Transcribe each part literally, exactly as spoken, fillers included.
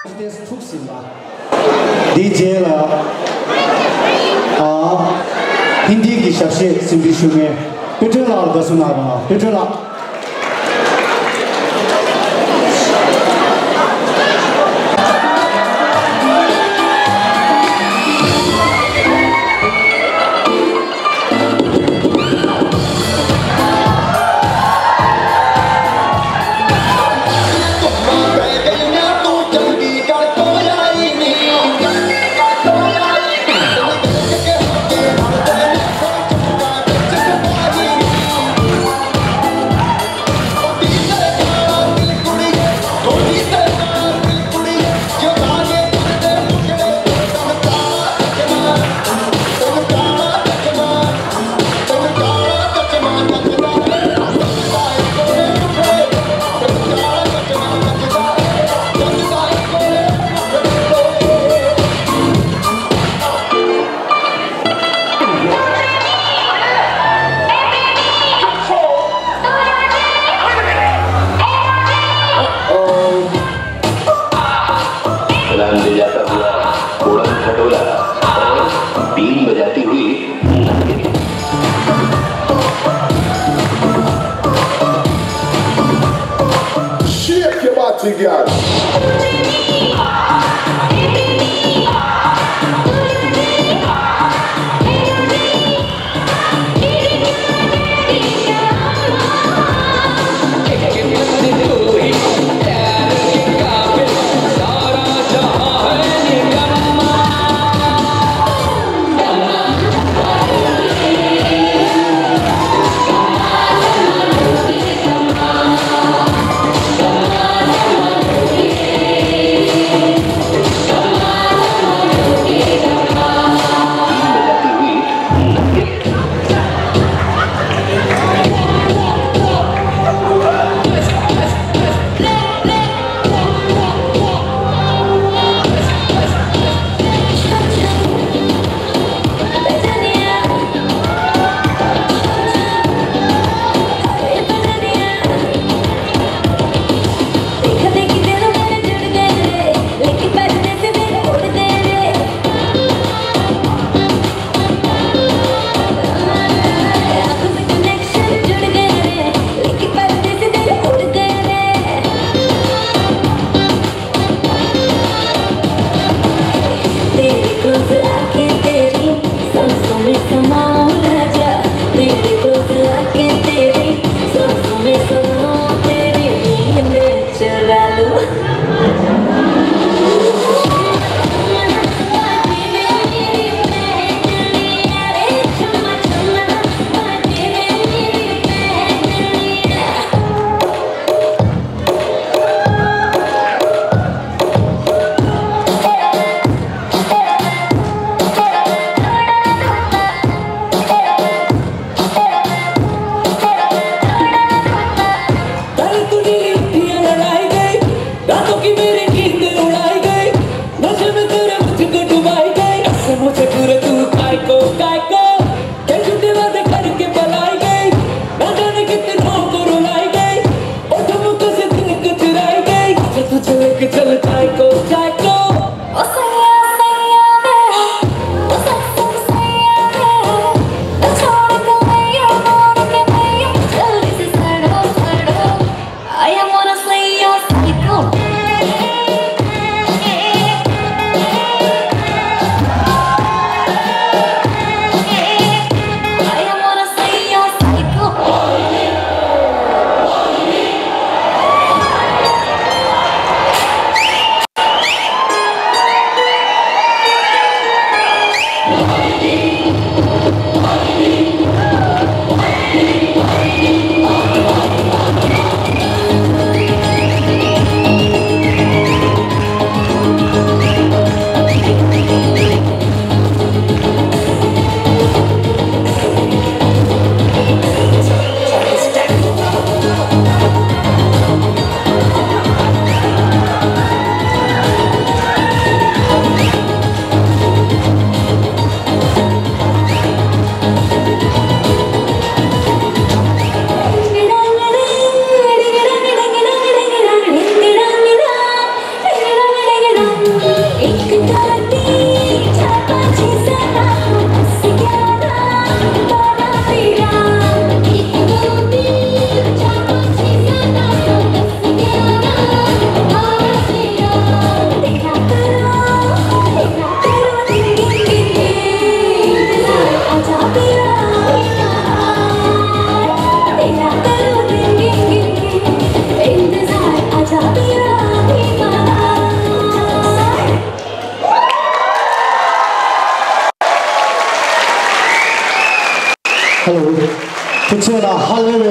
ཏེས་ཐུགས་ཟིན་པ། འདིའི་རྗེས་ལ། ཨ། ཧིན་དིའི་གི་ཞབས་གཞས་གཟིགས་འབུལ་ཞུ་མཁན་དཔེ་སྐྲུན་ལགས་ལ་དགའ་བསུ་གནང་རོགས་གནང་། དཔེ་སྐྲུན་ལགས། राम ले जाता हुआ उड़न खटोला और बीन बजाती हुई Nandini. Shake your body, girl.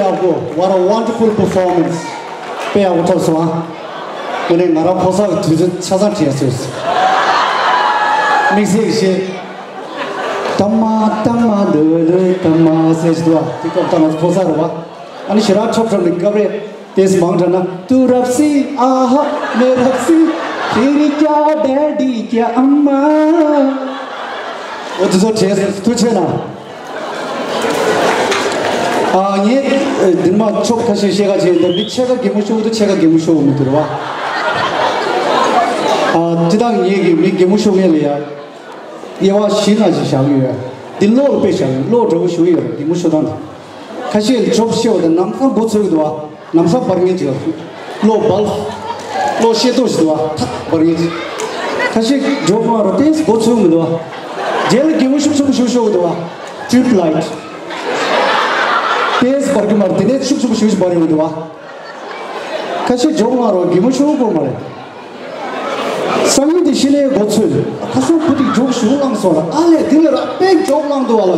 ཡག་པོ། What a wonderful performance. དཔེ་ཡག་པོ་ཐོབ་སོང་ཨ། དངོས་གནས་ང་རང་ཕོ་གསར་གྱི་དུས་ཚོད་ཆ་ཚང་བྲལ་སོང་། དམིགས་བསལ་གྱི་ཞེ། ཏ་མ་ཏ་མ་ལོ་ལོ་ཏ་མ་ཟེར་ཞིག་འདུག་ཨ། དེ་སྐབས་ད་ང་ཚོ་ཕོ་གསར་རེད་བ། ཨ་ནི་ཞེ་དྲག་ཆོབ་ཆོབ་ནས་སྐབས་རེ་ཏེས་མང་དྲགས་ན། ཏུ་རབ་སི་ཨ་ཧ་མེ་རབ་སི་ཁེ་རི་ཀྱ་ཌེ་ཌི་ཀྱ་ཨ་མ། འོ་དེ་ཚོ་བྲལ་སོང་། ཐུགས་རྗེ་གནང་། ཨ། ངས་འདི་མ་ཆོབ་ཁ་ཤས་བཤད་ཁ་བྱས་འདི་མི་ཕྱེད་ཀ་གད་མོ་ཤོར་འདུག་ཕྱེད་ཀ་གད་མོ་ཤོར་མི་འདུག་རེད་བ། ཨ། སྤྱིར་བཏང་ངས་ཀྱི་མི་གད་མོ་ཤོར་མཁན་ལ་ཡ་དབྱེ་བ་བཞི་ལྔ་ཞིག་བཞག་གི་ཡོད། འདི་གློ་ལ་དཔེ་བཞག་ཡོད། གློ་འདྲ་བོ་ཞུ་ཡི་ཡོད་རེད། གད་མོ་ཤོར་སྟངས་དེ། ཁ་ཤས་ལ་ཆོབ་ཤེས་པ་དང་ནམ་མཁའ་མགོ་ཚོས་ཀྱི་འདུག་བ། ལམ་སང་འབར་ངེས་ཅིག་ལ། གློ་འབར། གློ་ཤེས་ཏོག་ཞིག་འདུག་བ། ཐག་འབར་ངེས་ཅིག་ཁ་ཤས་འཇོག་མ་རོ་ཏེས་མགོ་ཚོས་མི་འདུག་བ། རྗེས་ལ་གད་མོ་ཤུབ་ཤུབ་ཤུབ་ཤོར་གི་འདུག་བ། ཊིའུབ་ལའིཊ། ཏེས་འབར་གི་མ་རེད། དེ་ནས་ཤུབ་ཤུབ་ཤུབ་ཤུབ་འབར་ཡོང་གི་འདུག་བ། ཁ་ཤས་འཇོག་མ་རོ་གད་མོ་ཤོར་གོ་མ་རེད། སང་ཉིན་དེ་ཤི་ནས་མགོ་ཚོས། ཁ་སང་བུ་དེ་མཇུག་ཞུགས་བླངས་སོང་ལ། ཨ་ལས་དེ་ལས་ར་དཔེ་མཇུག་བླངས་འདུག་བ་ལ།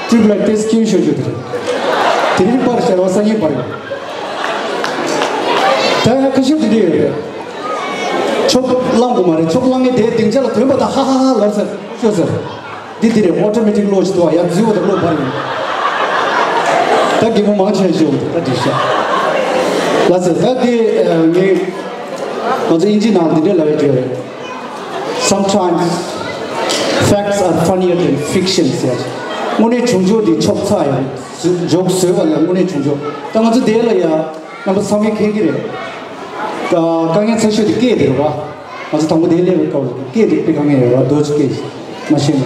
ཊིའུབ་ལའིཊ་ཏེས་ཁྱེར་ཤོར་རྒྱུ་དེ་རེད། དེ་རིང་པར་ཤར་བ་སང་ཉིན་པར་ཡོད། ད་ཡང་ཁ་ཤས་དེ་འདྲ་ཡོད་རེད། ཆོབ་བླངས་དགོས་མ་རེད། ཆོབ་བླངས་ངས་དེའི་སྡིངས་ཆ་ལ་ཐོན་པ་དང་ཧ་ཧ་ཧ་ལབ་ཟེར་ཤོད་ཟེར། འདི་འདི་རེད། ཨོ་ཊོ་མེ་ཊིག་གློག་ཅིག་འདུག་བ། ཡར་འཛུལ་བ་དང་གློག་འབར་ཡོང་། ད་རྒན་མོ་མང་ཆེ་ཤོས་འདུག་ད་འགྲིག་ཤག་ལ་ཟེར། ད་འདི་ངས་ང་ཚོ་དབྱིན་ཇི་ནང་འདི་འདྲས་ལབ་ཡ་ཅིག་ཡོད་རེད། Sometimes facts are funnier than fiction ཟེར། དངོས་གནས་བྱུང་ཕྱོགས་འདི་ཆོབ་ཚ་ཡང་འཇོག་བཟོས་པ་ལས་དངོས་གནས་བྱུང་ཕྱོགས། ད་ང་ཚོ་འདི་ལ་ཡ་རྣམ་པ་ཚང་མས་མཁྱེན་གྱི་རེད། ད་དཀའ་ངལ་ཚ་ཤོས་དེ་སྐད་དེ་རེད་བ། ང་ཚོ་དང་པོ་དེ་སླེབས་པའི་སྐབས་སྐད་དེ་དཔེ་དཀའ་ངལ་ཡོད་རེད་བ། རྡོ་རྗེ་སྐད་མ་ཤེས་ན།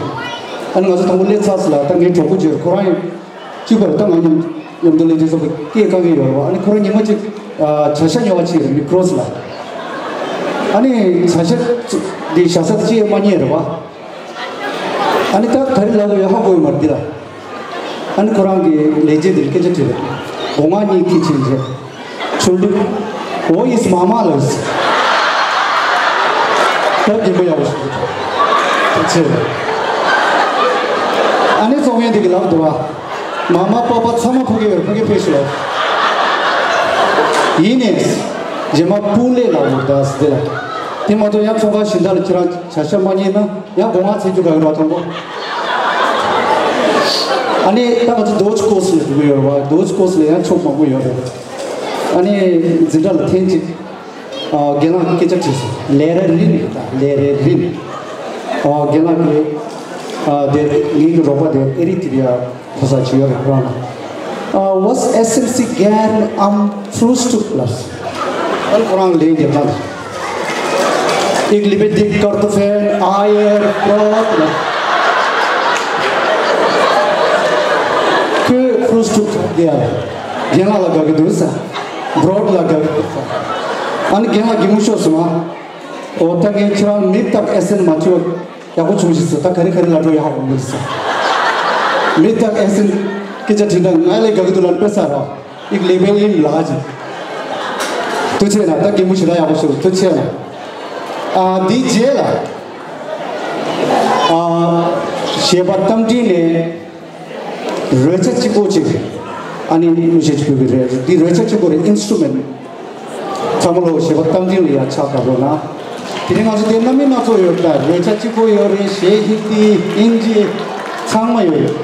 ཨ་ནི་ང་ཚོ་དང་པོ་སླེབས་ཚར་ཟེར་ལ། ད་ངའི་གྲོགས་པོ་ཅིག་ཁོ་རང་ཡང་གཅིག་པར་ད་ང་མཉམ་མཉམ་དུ་སླེབས་དུས་ཙམ་པ་སྐད་དཀའ་ངལ་ཡོད་རེད་བ། ཨ་ནི་ཁོ་རང་ཉི་མ་གཅིག་ཨ་བྱ་ཤ་ཉོ་བ་ཅིག་རེད། མི་ཀྲོ་སི་ལ། ཨ་ནི་བྱ་ཤ་འདི་བཞག་ས་དེ་ཅི་ཡང་མ་རྙེད་རེད་བ། ཨ་ནི་ད་ག་རེ་ལབ་དགོས་ཡོད་ཧ་གོ་ཡོད་མ་རེད་འདི་ལ། ཨ་ནི་ཁོ་རང་གི་ལས་བྱེད་དེར་སྐད་ཆ་དྲིས་པ། སྒོ་ང་གཉིས་ཁྱི་ཆེན་རེད། ཆུང་དུས། Who is mama ལབ་ཟེར། ད་རྒན་པོ་ཡག་པོ་ཞིག་འདུག་ད་ཆེ་རེད། ཨ་ནི་ཚོང་ཡན་དེ་གི་ལབ་འདུག་བ། མ་མ་པ་པ་ཚང་མ་ཕ་གི་ཡོད། ཕ་གི་ཕེབས་ཤོག་ལབ། ཡིན་ནས། རྗེས་མ་པུ་ལེ་ལབ་འདུག་ད་ཟེར་དེ་ལ། དེ་མ་གཏོགས་ཡང་ཚོང་ཁང་གཞན་དག་ལ་ཁྱེད་རང་བྱ་ཤ་མ་རྙེད་ན། ཡང་སྒོ་ང་འཚོལ་རྒྱུ་ག་གི་རོགས་དང་པོ། ཨ་ནི་ད་ང་ཚོ་རྡོ་རྗེ་ཀོ་སི་ལ་འགྲོ་གི་ཡོད་རེད་བ། རྡོ་རྗེ་ཀོ་སི་ལ་ཡང་ཕྱོགས་མང་པོ་ཡོད་རེད། ཨ་ནི་འཛིན་གྲྭ་ལ་ཐེངས་གཅིག་ཨ་རྒན་ལགས་ཀྱིས་སྐད་ཆ་དྲིས་སོང་། ལེ་རེ་རིན་རེད་ད། ལེ་རེ་རིན། ཨ་རྒན་ལགས་ཀྱིས་ཨ་དེ་ངའི་གི་རོགས་པ་དེ་ཨེ་རི་ཏི་རི་ཡ་ཕོ་གསར་ཅིག་ཡོད་རེད། ཁོ་རང་ལ། Uh, what's S M C gang am Frühstück ལབ། ཨ་ཁོ་རང་ལན་རྒྱབ་སྟངས། Ich liebe dich, Kartoffeln, Eier, Brot ལབ། ཁོས་Frühstück དེ་ཡ་རྒན་ལགས་ལ་དགའ་གི་འདུག་ཟེར། Brot ལ་དགའ་གི་འདུག་ཟེར། ཨ་ནི་རྒན་ལགས་གད་མོ་ཤོར་སོང་ཨ། འོ་ད་ངས་ཁྱེད་རང་མི་རྟག་ཨེ་སེན་མ་ཐུབ། ཡག་པོ་བྱུང་ཞིག་ཟེར། ད་ག་རེ་ག་རེ་ལབ་འགྲོ་ཡག་པོ་མི་ཟེར། མི་དང་ཨེ་སེན་སྐད་ཆ་དྲིས་ན་ང་ལས་དགའ་གི་འདུག་ལབ་དཔེ་ས་ར། Ich liebe ihn ལབ་ཅིག་ཐུགས་རྗེ་གནང་། ད་གད་མོ་ཞེ་དྲག་ཡག་པོ་ཤོར། ཐུགས་རྗེ་གནང་། ཨ་འདིའི་རྗེས་ལ་ཨ་གཞས་པ་རྟ་མགྲིན་ནས། རོལ་ཆ་གཅིག་པོ་ཅིག་ཨ་ནི་གླུ་གཞས་ཅིག་ཕུལ་གི་རེད། འདི་རོལ་ཆ་གཅིག་པོ་རེད། Instrument། ཚང་མ་ལོ་གཞས་པ་རྟ་མགྲིན་ལ་ཡ་ཕྱག་བརྡབ་རོགས་གནང་། དེ་རིང་ང་ཚོ་དེ་རྣམ་སྨིན་སྣ་ཚོགས་ཡོད་ད། རོལ་ཆ་གཅིག་པོ་ཡོད་རེད། གཞས་ཧིན་དི་དབྱིན་ཇི་ཚང་མ་ཡོད་ཡོད།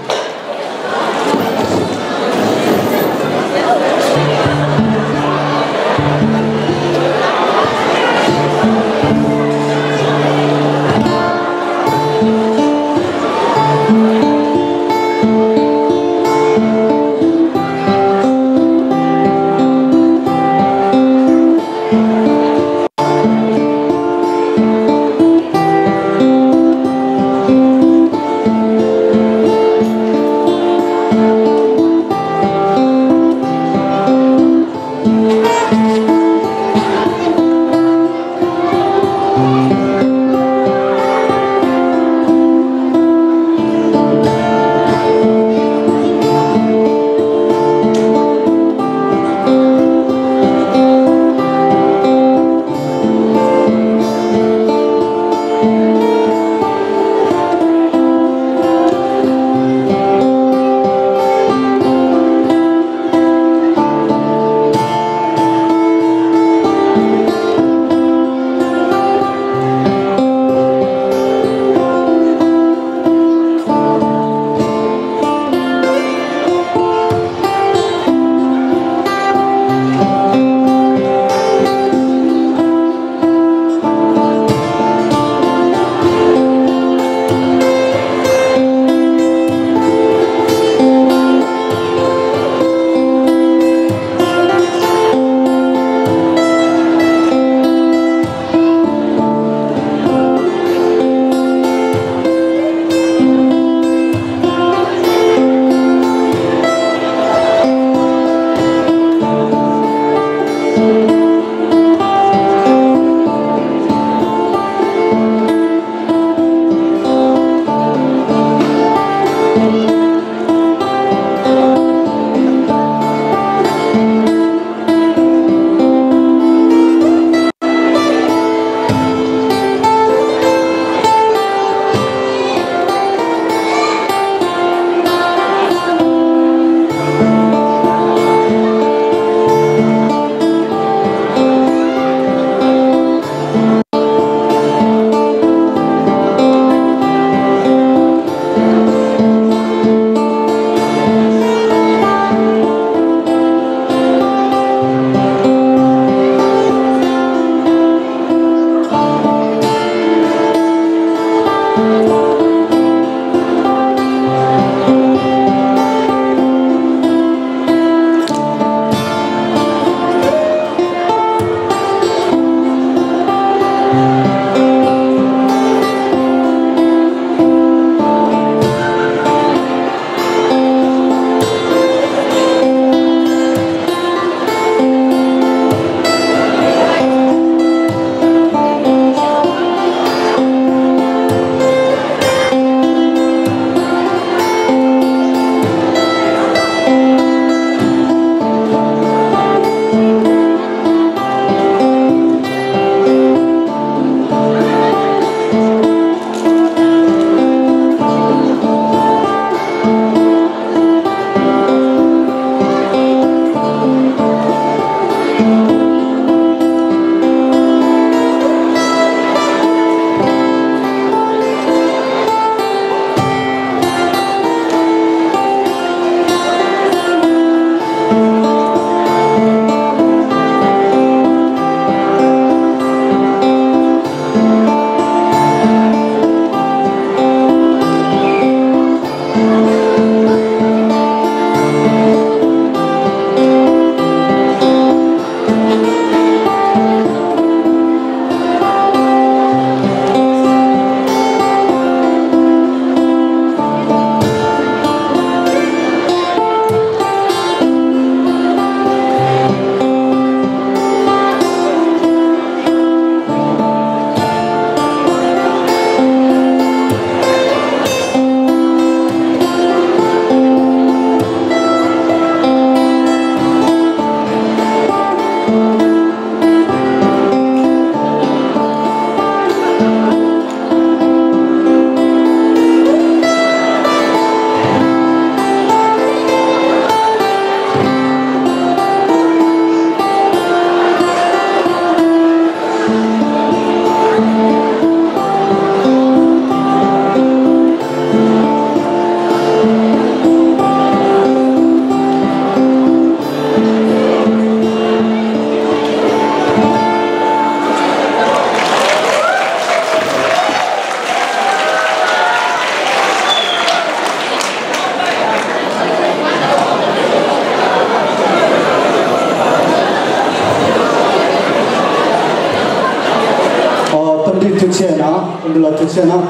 ཆེ་གནང་། སྐུ་མདུན་ལ་ཐུགས་རྗེ་ཆེ་གནང་།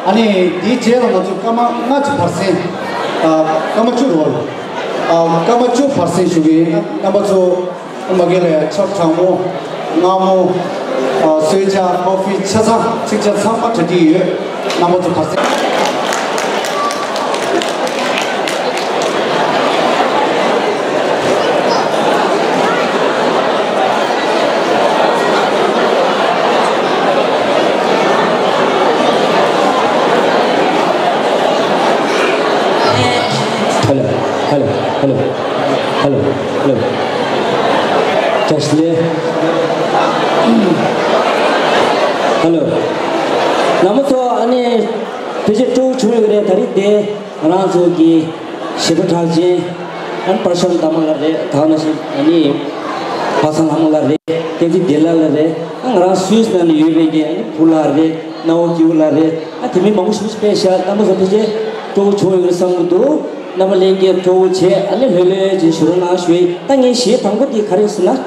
ཨ་ནི་དེའི་རྗེས་ལ་ང་ཚོས་སྐར་མ་ལྔ་ཅིག་བར་གསེང་། ཨ། སྐར་མ་བཅུ་རེད་བ། ཨ། སྐར་མ་བཅུ་བར་གསེང་ཞུ་གི་ཡིན། རྣམ་པ་ཚོ་མ་གི་ལ་ཆབ་གྲང་མོ། མངར་མོ། ཨ། གསོལ་ཇ། ཀོ་ཧྥི། ཆ་ཚང་། ཚིག་ཇ་ཚང་མ་གྲ་སྒྲིག་ཡོད། རྣམ་པ་ཚོ་བར་གསེང་། Hello, hello, hello, hello, hello. Just here. Hello. རྣམ་པ་ཚོ་ཨ་ནི་ཕལ་ཆེར་སྤྲོ་བོ་བྱུང་ཡོད་རེད། ད་རེས་དེ་ང་རང་ཚོ་གི་གཞས་པ་གྲགས་ཅན། ཨ་ནི་པར་ཤམ་དར་མ་ལགས་རེད། ད་ག་ནང་བཞིན་ཨ་ནི་པ་སངས་ལྷ་མོ་ལགས་རེད། བསྟན་འཛིན་བདེ་ལགས་ལགས་རེད། ཨ། ང་རང་སུད་སི་ནང་ནས་ཡོད་པའི་གི་ཨ་ནི་བུ་ལགས་རེད། སྣང་བ་སྐྱིད་པོ་ལགས་རེད། ཨ། དེ་མིན་མང་པོ་ཞེ་པོ་ཅིག་ཕེབས་ཤག་རྣམ་པ་ཚོ་ཕལ་ཆེར་སྤྲོ་བོ་བྱུང་ཡོད་བསམ་གྱི་འདུག་རྣམ་པ་ལྷན་རྒྱས་སྤྲོ་བོ་བྱས། ཨ་ནི་ལྷོད་ལྷོད་ཅིག་བཞུགས་རོགས་གནང་ཞུ་ཡིན། ད་ངའི་གཞས་དང་པོ་དེ་ག་རེ་ཟེར་ན།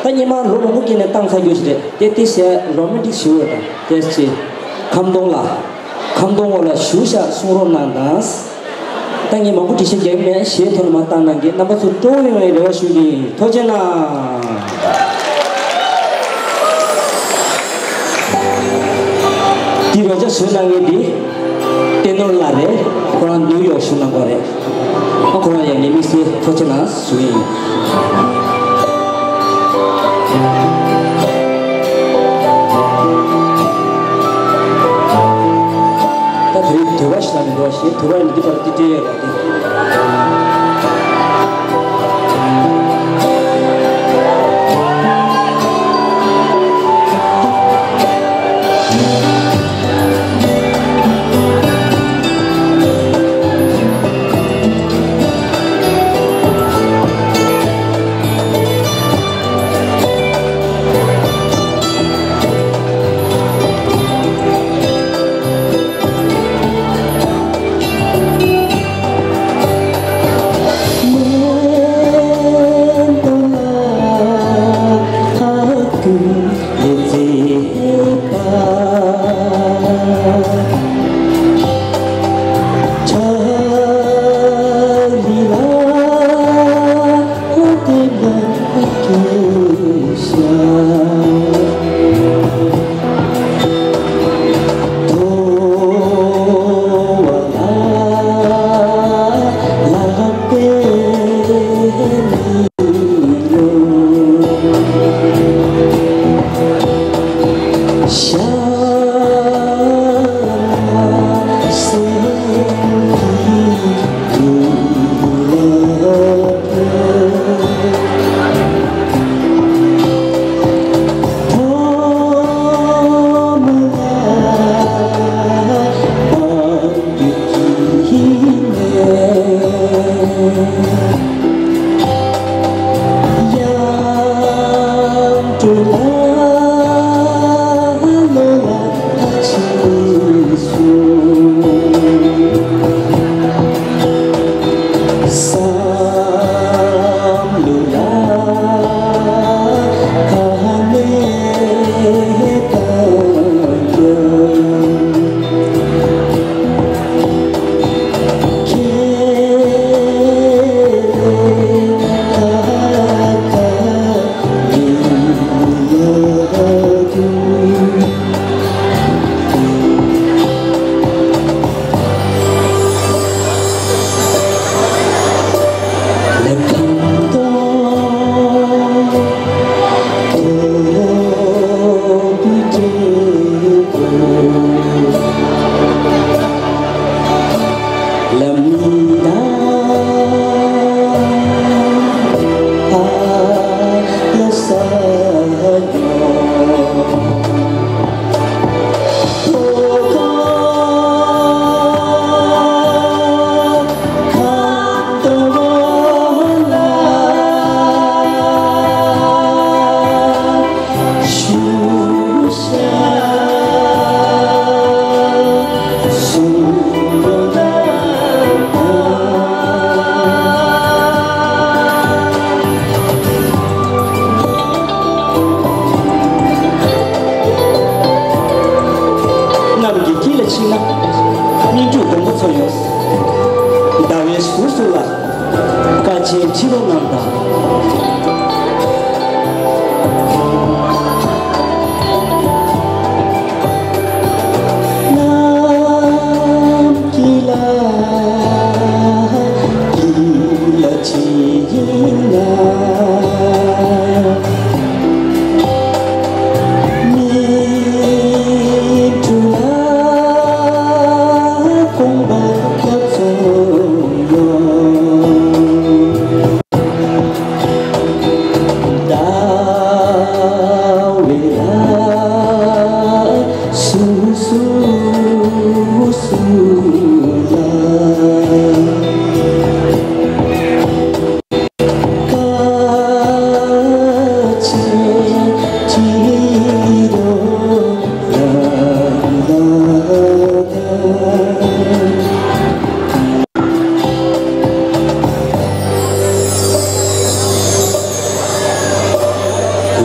ད་སྔོན་མ་ལོ་མང་པོ་སྔོན་ནས་བཏང་ཚར་རྒྱུ་ཞིག་རེད། དེ་དེ་གཞས་རོ་མན་ཊིག་ཞེ་པོ་དང་དེ་ཅིག་ཁམ་སྡོང་ལ། ཁམ་སྡོང་འོག་ལ་བཞུགས་ཤག་གསུང་རོགས་གནང་དང་། ད་ངས་མང་པོ་འགྲེལ་བཤད་རྒྱག་གི་མེད། གཞས་ཐོག་ནས་མར་བཏང་གནང་གི། རྣམ་པ་ཚོ་སྤྲོ་བོ་ཡོང་བའི་རེ་བ་ཞུ་གི་ཡིན། ཐུགས་རྗེ་གནང་། འདི་རོལ་ཆ་བཟོས་གནང་མཁན་འདི་ཏེ་ནོར་ལགས་རེད། ཁོ་རང་ནིའུ་ཡོག་བཞུགས་གནང་གི་རེད། ཨ། ཁོ་རང་ཡང་ངའི་དམིགས་བསལ་ཐུགས་རྗེ་གནང་ཞུ་གི་ཡིན། ད་དེ་རིང་དུ་བ་ཞིག་ལ་མི་འདུག་བ། གཞས་དུ་བ་ཡིན་འདི་པར་འདི་སྤྲད་ཡོད་རེད་དེ།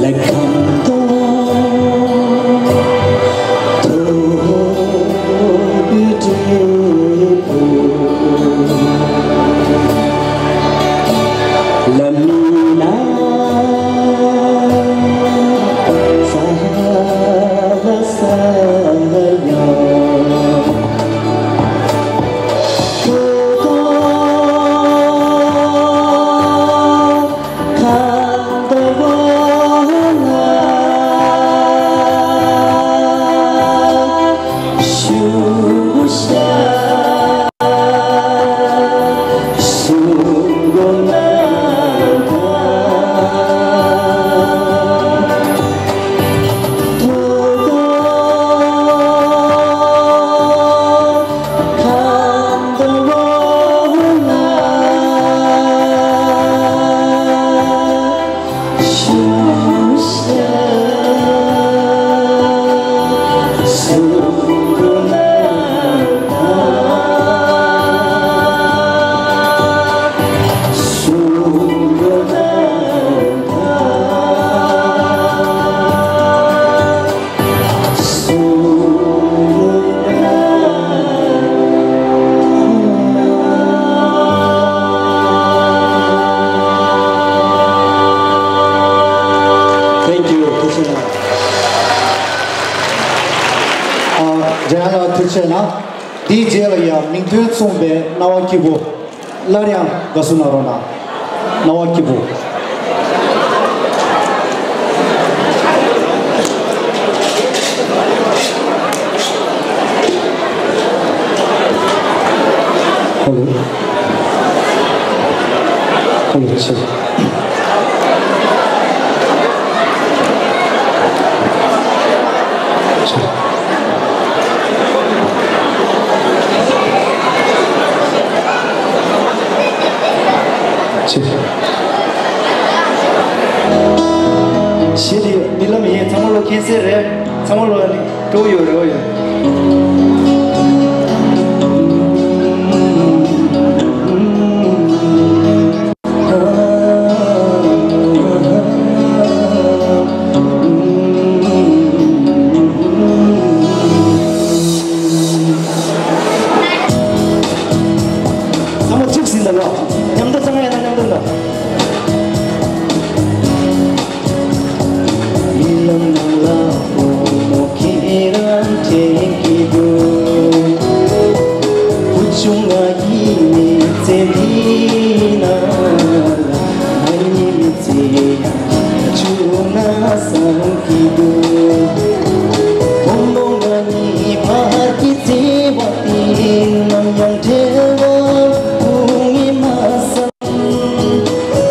Thank you. ཐུགས་རྗེ་གནང་། ཨ། འཇམ་དབྱངས་ལགས་ཐུགས་རྗེ་གནང་། དེའི་རྗེས་ལ་ཡང་མིང་དོན་མཚུངས་པའི་རྣ་བ་སྐྱིད་པོ། སླར་ཡང་དགའ་བསུ་གནང་རོགས་གནང་། རྣ་བ་སྐྱིད་པོ། ཧོ་ལོ། ཧོ་ལོ་ཆེ། ཆེ། ཆེ། གཞས་དེ་རྨི་ལམ་ཡིན། ཚང་མ་ལོ་མཁྱེན་གསལ་རེད། ཚང་མ་ལོ་ནི་སྤྲོ་ཡོད་རེ་བ་ཡོད། ཚང་མ་གཅིག་ཟིན་ད་ལོ། མཉམ་དུ་ཚང་མ་ཡང་ན་མཉམ་དུ་ལ། རྨི་ལམ་ནང་ལ་བུ་མོ་ཁྱེད་རང་དྲན་གྱི་འདུག་བུ་ཆུང་ང་ཡི་མི་ཚེ་འདི་ན་ང་ཡི་མི་ཚེ་ཡང་བཅུག་ན་བསམ་གྱི་འདུག་བུ་མོ་ང་གཉིས་བར་གྱི་བརྩེ་བ་དེ་ནམ་ཡང་འབྲལ་བ་དགོས་ངེས་མ་བསམ།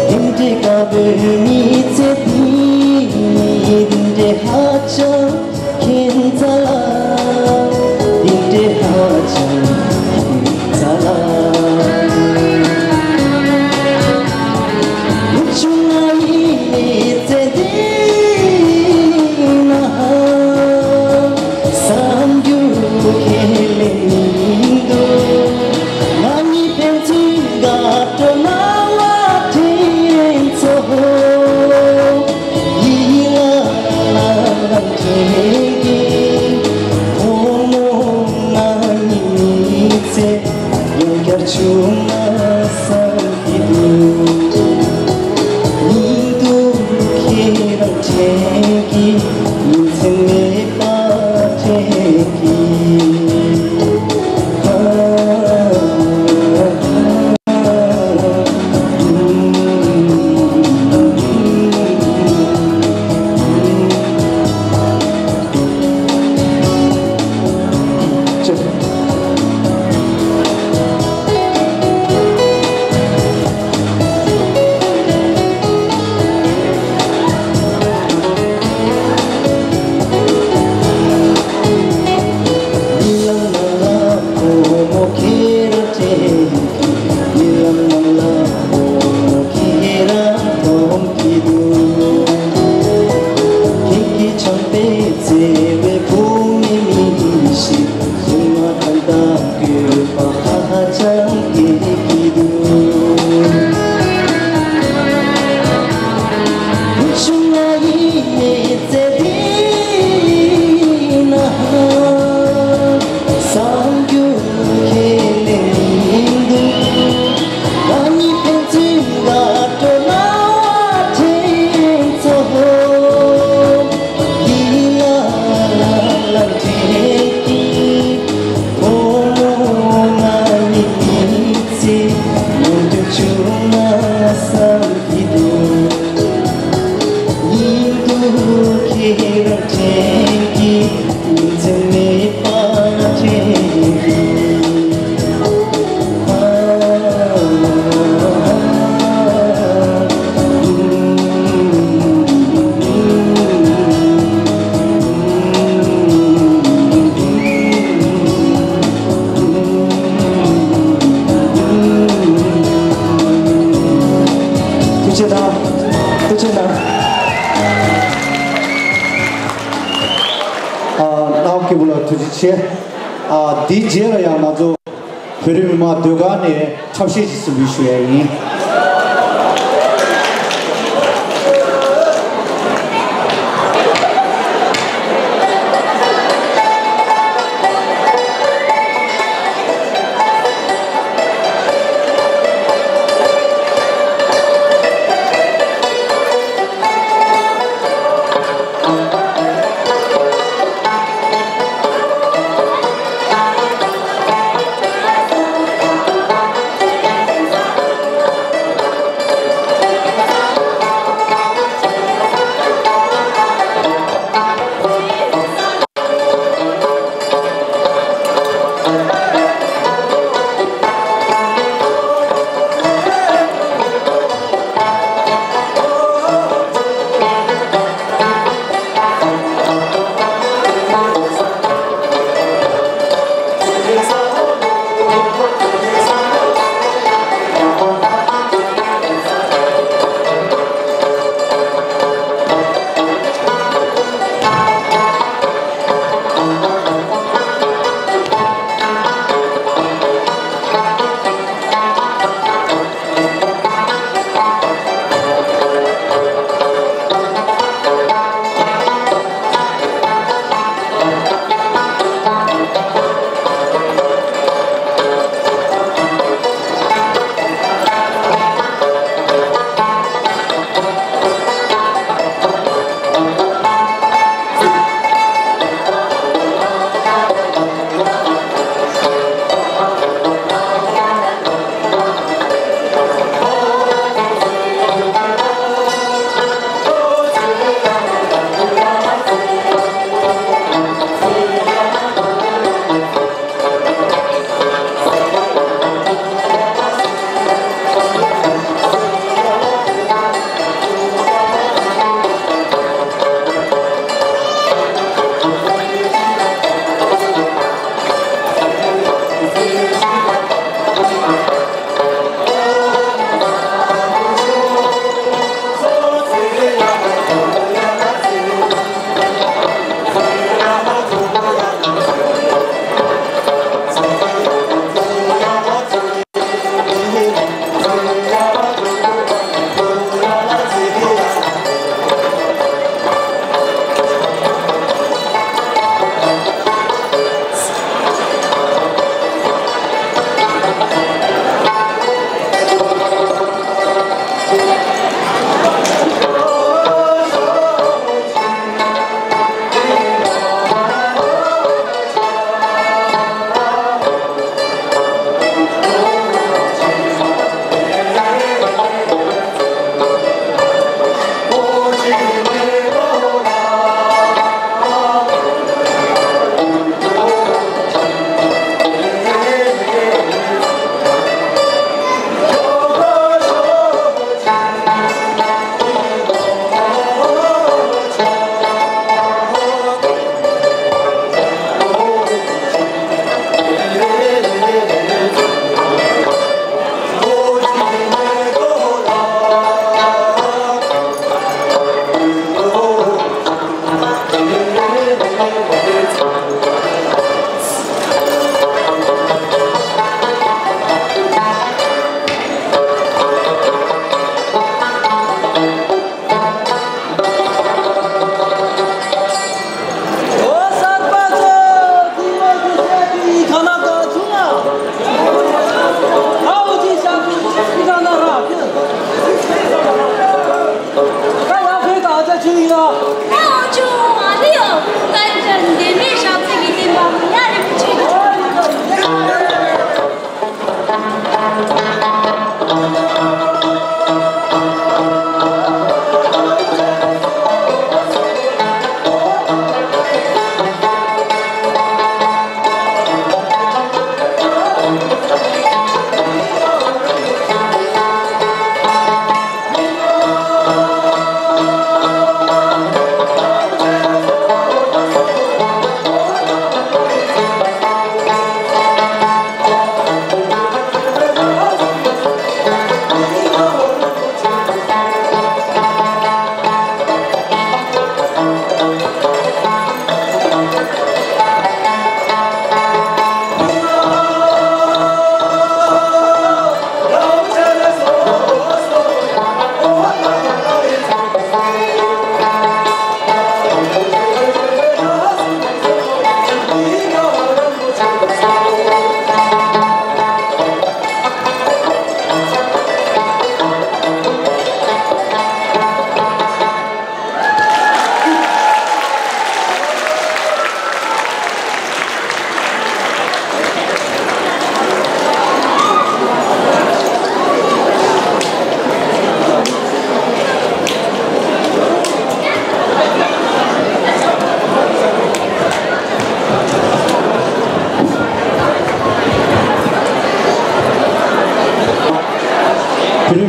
འདི་འདྲའི་དཀར་པོའི་མི་ཚེ་འདི་ནི་འདི་འདྲའི་ཧ་ཅང་ཁྱད་མཚར། འདི་འདྲའི་ཧ་ཅང་ཁྱད་མཚར། བུ་ཆུང་ང་ཡི་མི་ཚེ་འདི་ན་བསམ་རྒྱུ་ཁས་ལེན་མི་འདུག་ང་གཉིས་ཕན་ཚུན་དགའ་སྤྲོ་སྣང་བ་དྲན་ཚོར། ཡིད་ལ་ལ་ལ་དྲན་ ཆེ་ན། ཨ། རྣམ་པ་སྐྱིད་པོ་ལ་ཐུགས་རྗེ་ཆེ། ཨ། དེའི་རྗེས་ལ་ཡང་ང་ཚོ་བོད་རིགས་མི་མང་ཟློས་གར་ནས་འཁྲབ་གཞས་ཅིག་གསུང་འབུལ་ཞུ་ཡ་ཡིན།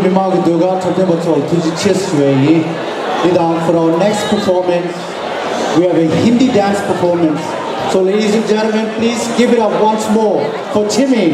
མི་མང་གི་ཟློས་གར་འཁྲབ་སྟོན་པ་ཚོར་ཐུགས་རྗེ་ཆེ་ཞུ་ཡས་ཡིན། འདི་དང་for our next performance, we have a Hindi dance performance. So ladies and gentlemen, please give it up once more for Timmy.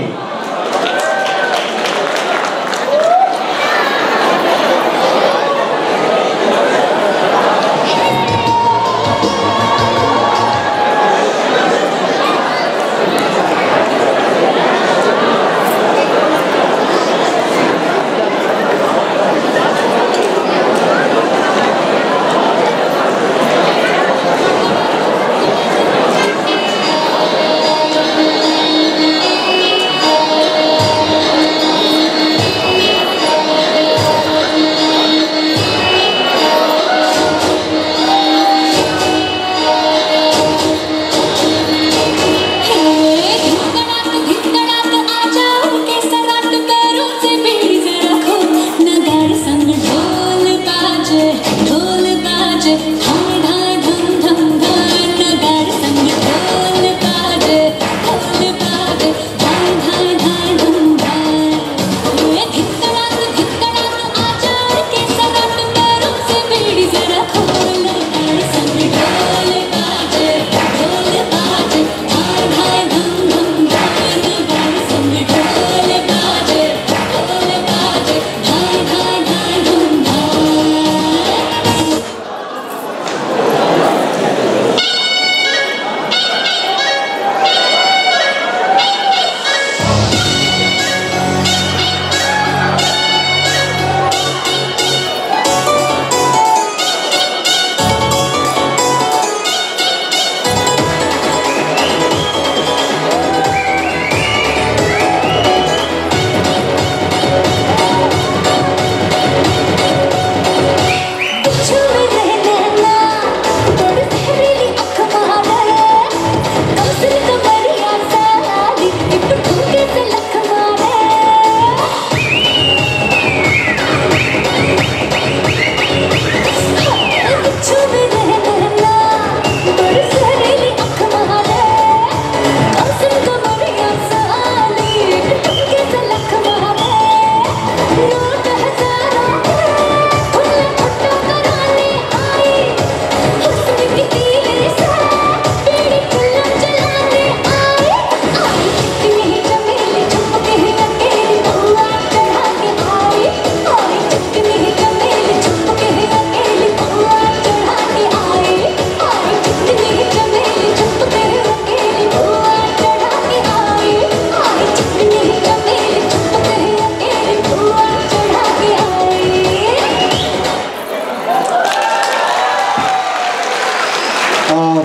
ཨ།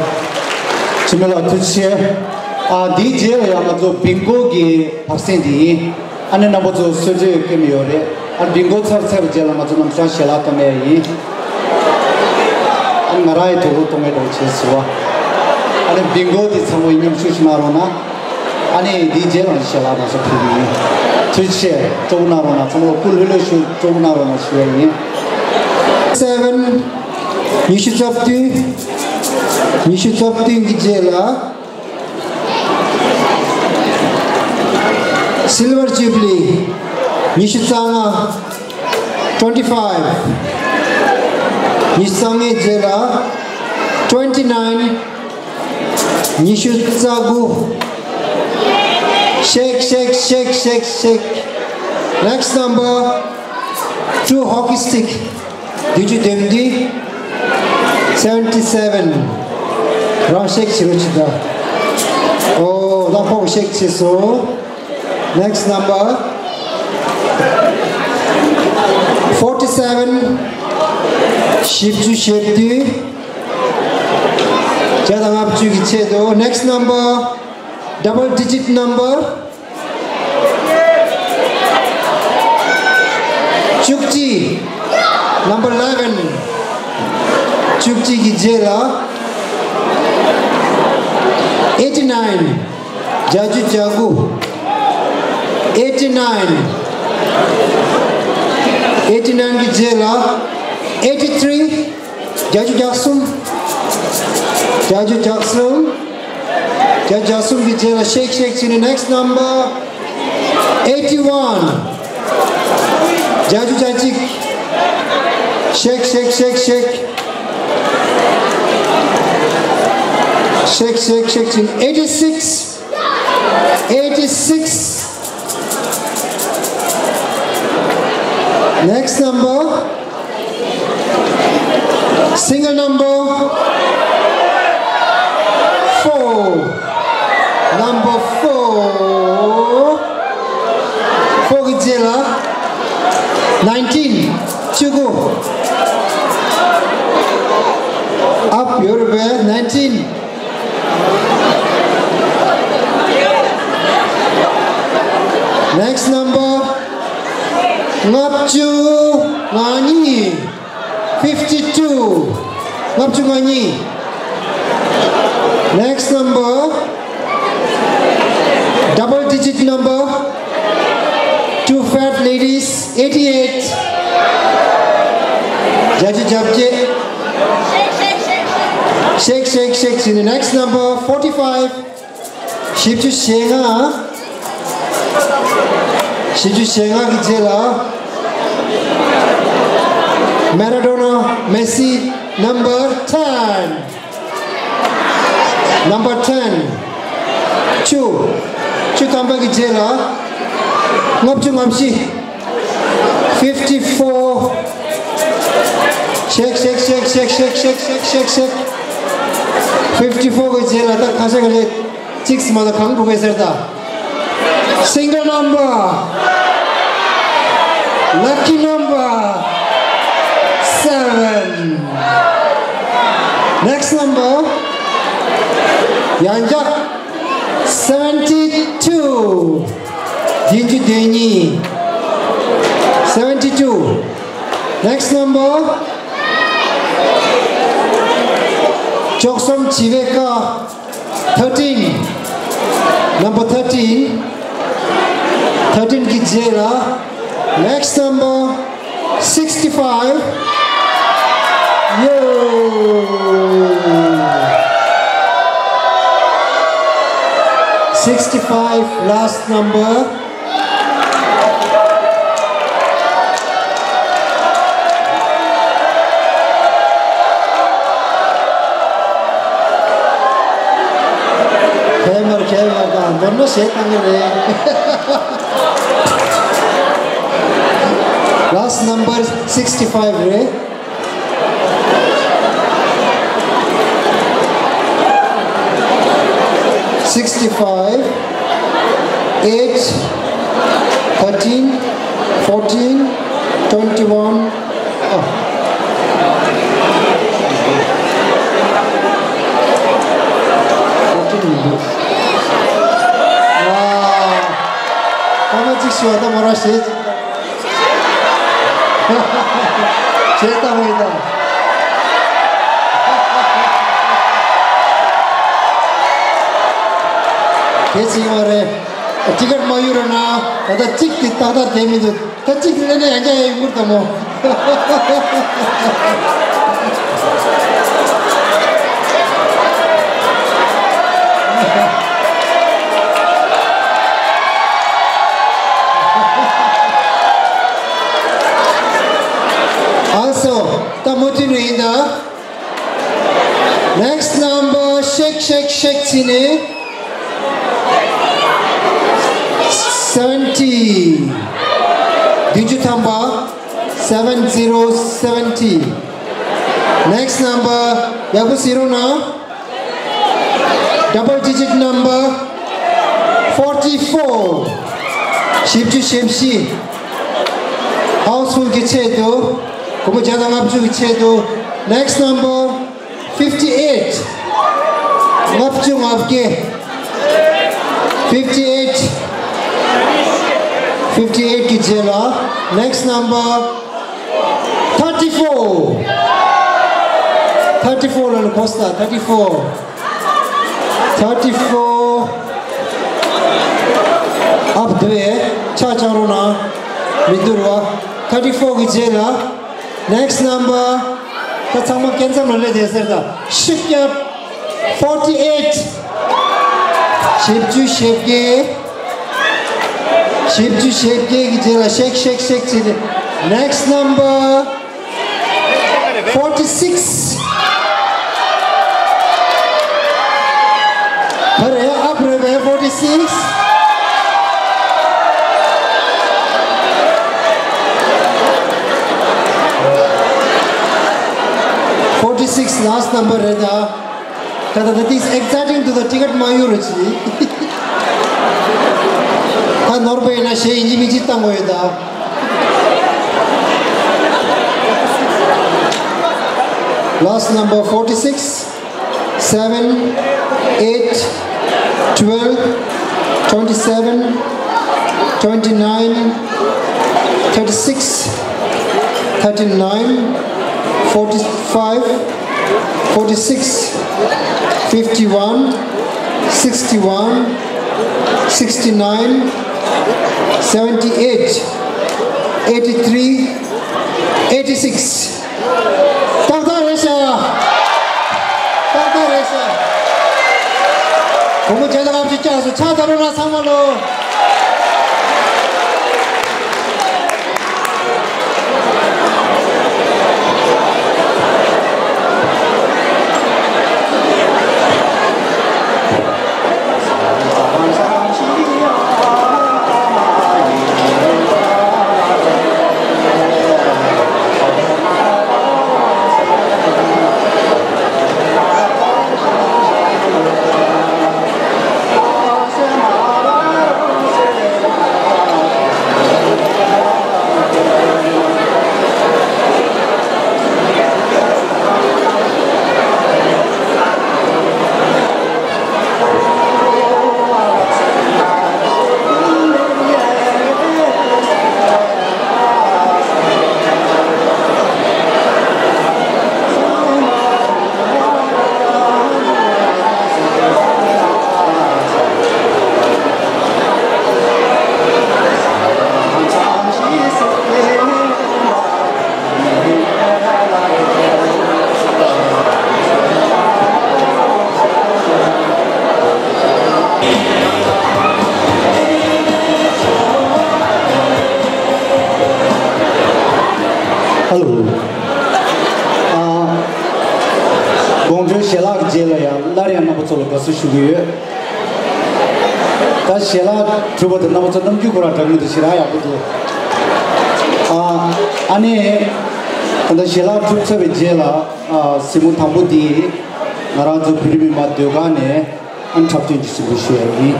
འཆི་མེད་ལགས་ཐུགས་རྗེ་ཆེ། ཨ། འདིའི་རྗེས་ལ་ཡང་ང་ཚོ་བིང་གོ་གི་བར་གསེང་འདི་ཡིན། ཨ་ནི་རྣམ་པ་ཚོ་གསོལ་ཚིགས་སྐྱེལ་མི་ཡོད་རེད། ཨ། བིང་གོ་ཚར་ཚར་བའི་རྗེས་ལ་ང་ཚོ་རྣམ་གཞག་ཞལ་ལག་གཏོང་ཡས་ཡིན། ཨ། ང་རང་ཡི་དོ་ཁུར་གཏོང་ཡས་འདྲ་བོ་བྱས་ཟེར་བ། ཨ་ནི་བིང་གོ་འདི་ཚང་མ་ཡིན་མཉམ་ཞུ་ཞུ་གནང་རོགས་གནང་། ཨ་ནི་འདིའི་རྗེས་ལ་ཞལ་ལག་རྣམ་གཞག་ཕུལ་གྱི་ཡིན། ཐུགས་རྗེ་ཆེ། སྤྲོ་པོ་གནང་རོགས་གནང་། ཚང་མ་ལ་སྐུ་ལྷོད་ལྷོད་ཞུ། སྤྲོ་པོ་གནང་རོགས་གནང་ཞུ་ཡས་ཡིན། སེ་བེན། ཉི་ཤུ་རྩ་བདུན། ཉི་ཤུ་རྩ་བདུན་གྱི་རྗེས་ལ། Silver Jubilee ཉི་ཤུ་རྩ་ལྔ། Twenty five. ཉི་ཤུ་རྩ་ལྔའི་རྗེས་ལ། Twenty nine. ཉི་ཤུ་རྩ་དགུ། Shake, shake, shake, shake, shake. Next number. Two hockey stick. བདུན་ཅུ་དོན་བདུན། Seventy seven. རང་ཤེག་བྱེད་རོགས་བྱེད་ད། ཨོ། ད་ཁོང་ཤེག་བྱེད་སོང་། Next number. Forty seven. བཞི་བཅུ་ཞེ་བདུན། བརྒྱ་དང་ལྔ་བཅུ་གི་ཆེད་དུ། Next number. Double digit number. བཅུ་གཅིག། Number eleven. བཅུ་གཅིག་གི་རྗེས་ལ། Eighty nine. བརྒྱད་ཅུ་གྱ་དགུ། Eighty nine. Eighty nine གི་རྗེས་ལ། Eighty three. བརྒྱད་ཅུ་གྱ་གསུམ། བརྒྱད་ཅུ་གྱ་གསུམ། བརྒྱད་ཅུ་གྱ་གསུམ་གྱི་རྗེས་ལ་ཤེག་ཤེག་བྱས་ནས། Next number. Eighty one. བརྒྱད་ཅུ་གྱ་གཅིག Shake, shake, shake, shake. Shake, shake, shake, shake. Eighty-six. Eighty-six. Next number. Single number. Four. Number four. Four གི་རྗེས་ལ། Nineteen. བཅུ་དགུ། Up your way. Nineteen. Next number. ལྔ་བཅུ་ང་གཉིས། Fifty-two. ལྔ་བཅུ་ང་གཉིས། Next number. Double digit number. Two fat ladies. Eighty-eight. བརྒྱད་ཅུ་གྱ་བརྒྱད། Shake, shake, shake, shake. Next number. Forty-five. བཞི་བཅུ་ཞེ་ལྔ། བཞི་བཅུ་ཞེ་ལྔ་གི་རྗེས་ལ། Maradona, Messi, number ten. Number ten. བཅུ། བཅུ་ཐམ་པ་གི་རྗེས་ལ། ལྔ་བཅུ་ང་བཞི། Fifty-four. Shake, shake, shake. Fifty-four གི་རྗེས་ལ་ད་ཁ་ཤས་ཀྱིས་གཅིག་སྨ་ད་གང་འགྲོ་གི་ཟེར་ད། Single number. Lucky number. Seven. Next number. ཡང་བསྐྱར། Seventy-two. བདུན་ཅུ་དོན་གཉིས། Seventy-two. Next number. བཅུ་གསུམ་བྱིས་པའི་ཀ། Thirteen. Number thirteen. Thirteen གི་རྗེས་ལ། Next number. Sixty-five. Yo. Sixty-five, last number. ཁེ་མར་ཁེ་མར་དང་མདོར་ན་ཞེ་བཏང་གི་རེད། Last number sixty-five རེད། Sixty-five, eight, thirteen, fourteen, twenty-one. ཨ། Fourteen ཡིན་འདུག་ཨ། ཐ་མ་གཅིག་ཞུ་བ་ད་མོ་ར་ཞེ་གཅིག་བྱས་ད་མེད་ད། གལ་ཆེ་བ་རེད། ཊི་ཀེ་ཊི་མ་ཡོད་ར་ན་ད་ལྟ་གཅིག་དེ་ཏག་ཏག་བསྡད་མི་འདུག་ད་གཅིག་དེ་ལས་ནས་ཡང་བསྐྱར་ཡོང་གི་རེད་ད་མོ། ཨ་སོ། ད་མུ་མཐུད་ནས་ཡིན་ད། Next number, shake, shake, shake བྱས་ནས། Seventy. བདུན་ཅུ་ཐམ་པ། Seven zero seventy. Next number, ཡག་པོ་གཟིགས་རོགས་གནང་། Double digit number. Forty-four. བཞི་བཅུ་ཞེ་བཞི། Housefull གི་ཆེད་དུ། སྒོར་མོ་བརྒྱ་དང་ལྔ་བཅུ་གི་ཆེད་དུ། Next number. Fifty-eight. ལྔ་བཅུ་ང་བརྒྱད། Fifty-eight. Fifty-eight གི་རྗེས་ལ། Next number. Thirty-four. Thirty-four ལ་ལ་ཁོ་སྟ། Thirty-four. Thirty-four. Up དེ་བས་ཆ་ཆང་རོ་ན་མི་འདུར་བ། Thirty-four གི་རྗེས་ལ། Next number. ད་ཚང་མ་སྐད་མཚམས་ལ་སླེབས་བསྡད་ཟེར་ད། ཤིག་ཀྱ། Forty-eight. བཞི་བཅུ་ཞེ་བརྒྱད། བཞི་བཅུ་ཞེ་བརྒྱད་ཀྱི་རྗེས་ལ་ཤེག་ཤེག་ཤེག་བྱས་ཏེ། Next number forty-six. Hurry up, hurry up, forty-six. Forty-six, last number རེད་ད། ད་ད་ད་this exciting to the ticket མ་ཡོད་རེད་ཅི། ད་ནོར་བ་ཡིན་ན་གཞས་ཡིན་གཅིག་མིན་གཅིག་བཏང་དགོས་ཡོད་ད། Last number forty-six, seven, eight, twelve, twenty-seven, twenty-nine, thirty-six, thirty-nine, forty-five, forty-six, fifty-one, sixty-one, sixty-nine, seventy-eight, eighty-three, eighty-six. ཏག་ཏག་རེད་ཤག་ཏག་ཏག་རེད་ཤག་སྒོར་མོ་བརྒྱ་དང་ལྔ་བཅུ་བཀྱགས་སོང་། ཕྱག་བརྡབ་རོགས་གནང་ཚང་མ་ལོ། ཧེ་ལོ། ཨ། དགོང་དྲོའི་ཞལ་ལག་རྗེས་ལ་ཡང་སླར་ཡང་རྣམ་པ་ཚོ་ལ་དགའ་བསུ་ཞུ་གི་ཡོད། ད་ཞལ་ལག་གྲུབ་པ་དང་རྣམ་པ་ཚོ་རྣམ་འགྱུར་ཁོ་རང་འདྲ་མི་འདུག་ཞེ་དྲག་ཡག་པོ་འདུག་ཨ། ཨ་ནི། ད་ལྟ་ཞལ་ལག་གྲུབ་ཚར་བའི་རྗེས་ལ། ཨ། གཟིགས་མོ་དང་པོ་འདི། ང་རང་ཚོ་བོད་རིགས་མི་མང་ཟློས་གར་ནས། ཨ། འཁྲབ་སྟོན་གྱི་གཟིགས་མོ་ཞུ་ཡ་ཡིན།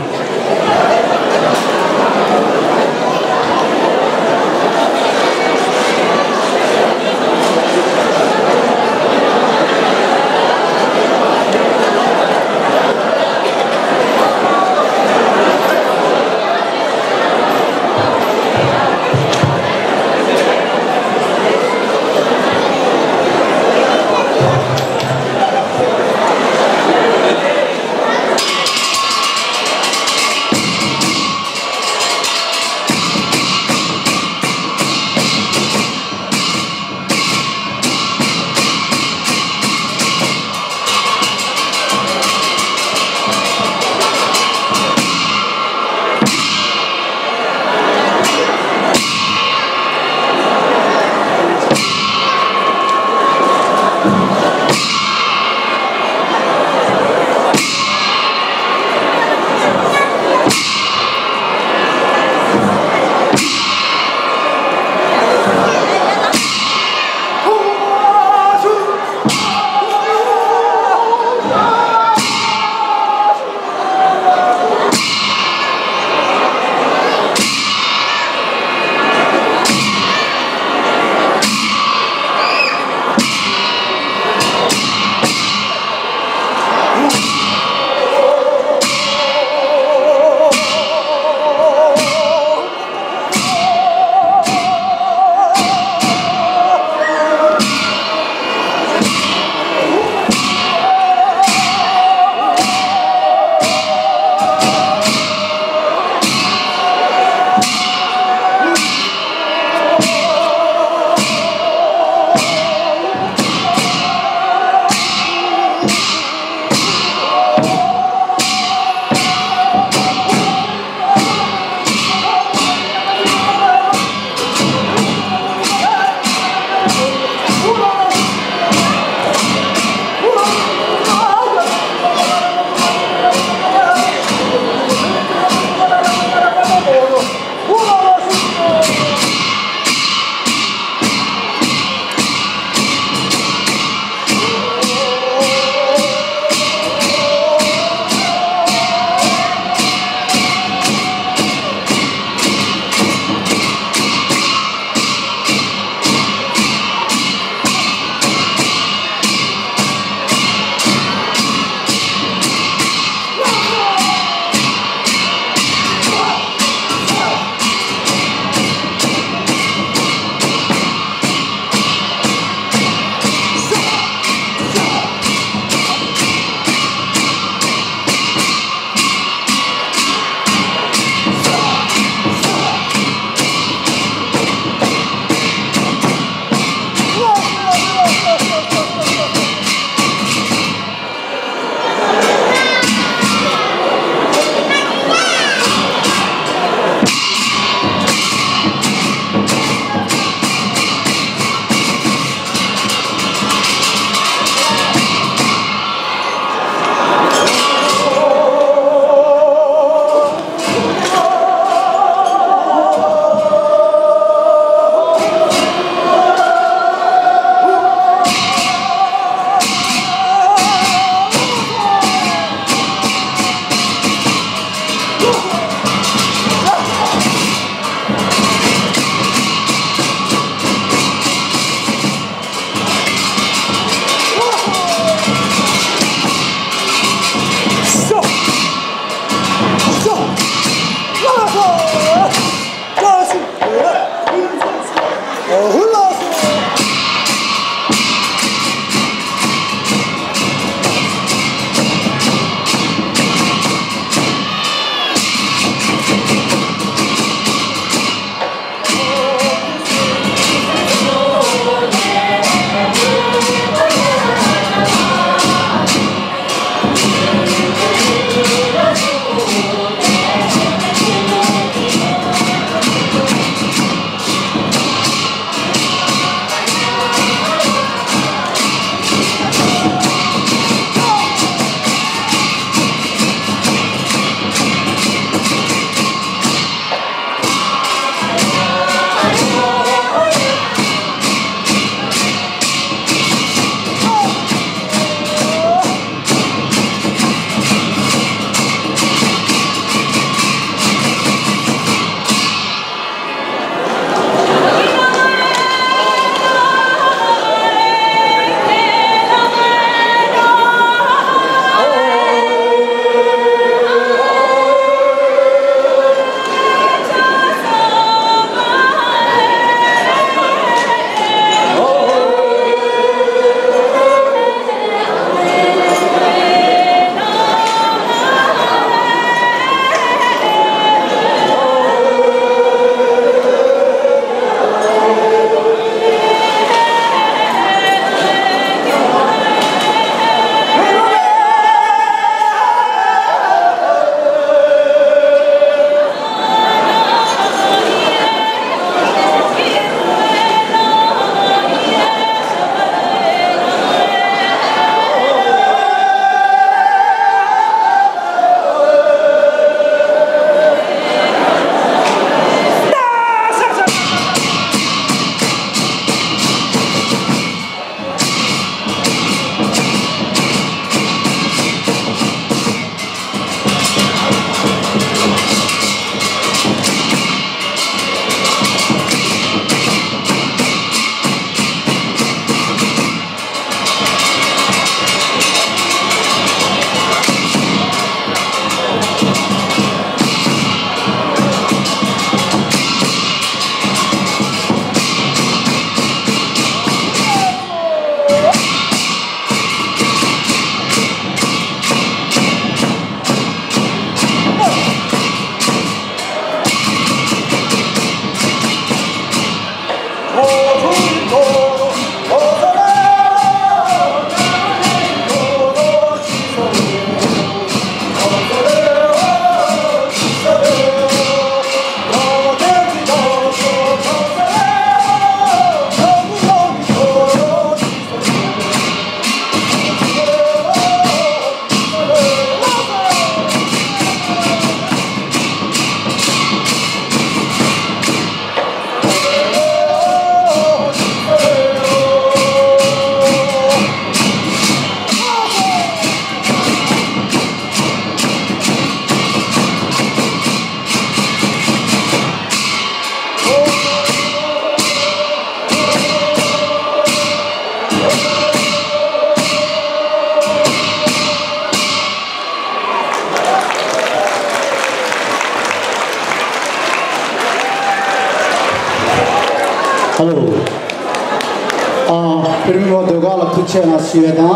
བྱས་ན་ཞུ་ཡས་དང་།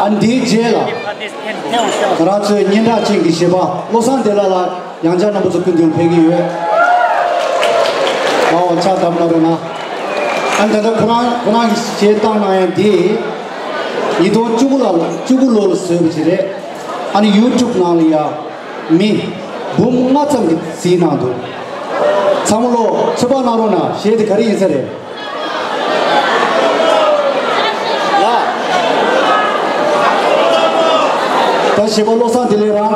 ཨ་འདིའི་རྗེས་ལ་ང་རང་ཚོའི་སྙན་གྲགས་ཅན་གྱི་གཞས་པ་བློ་བཟང་བདེ་ལེགས་ལགས་ཡང་བསྐྱར་རྣམ་པ་ཚོ་སྐུ་མདུན་ཕེབས་ཀྱི་ཡོད། ཨའོ་ཕྱག་བརྡབ་གནང་རོགས་གནང་། ཨ་ནི་ད་ལྟ་ཁོ་རང་ཁོ་རང་གི་གཞས་བཏང་གནང་ཡས་འདི་ཉིས་སྟོང་བཅུ་དགུ་ལ་བཅུ་དགུ་ལོ་ལ་བཟོས་པ་ཅིག་རེད། ཨ་ནི་ཡུ་ཊུབ་ནང་ལ་ཡ་མི་འབུམ་ལྔ་ཙམ་གྱིས་གཟིགས་གནང་འདུག་ཚང་མ་ལོ་ཚོད་དཔག་གནང་རོགས་གནང་། གཞས་དེ་ག་རེ་ཡིན་ས་རེད། ད་གཞས་པ་བློ་བཟང་བདེ་ལེགས་རང་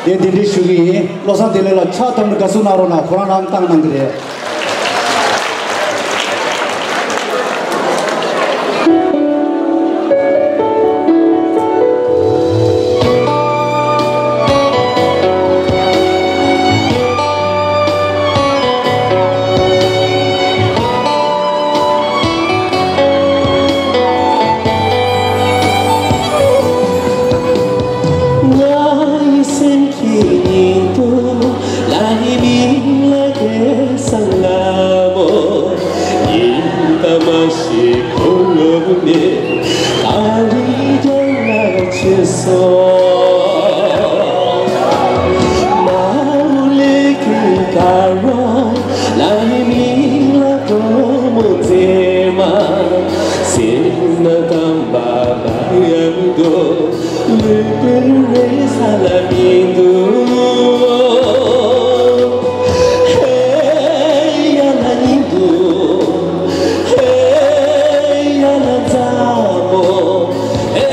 དེ་གདན་འདྲེན་ཞུ་གི་ཡིན། བློ་བཟང་བདེ་ལེགས་ལ་ཕྱག་བརྡབ་ནས་དགའ་བསུ་གནང་རོགས་གནང་། ཁོ་རང་རང་བཏང་གནང་གི་རེད། ང་ཡི་སེམས་ཀྱི་ཉིང་དུ་ལྷ་ཡི་མིང་ལ་དེ་སང་ལ་མོ། ཉིན་ད་མ་ཤི་ཁོ་ལོ་ནས་ཨ་རི་རྒྱང་ལ་ཆེ་སོ། མ་ལེ་ཀི་ཀ་རོ་ལྷ་ཡི་མིང་ལ་གོ་མོ་མཛེས་མ། སེམས་ན་དམ་པ་ལ་ཡང་དོ། ལུས་པོའི་རེ་ས་ལ་མི་འདུག་ཧེ་ཡ་ལ་ཉི་འདུག་ཧེ་ཡ་ལ་མཛའ་མོ། ཧེ་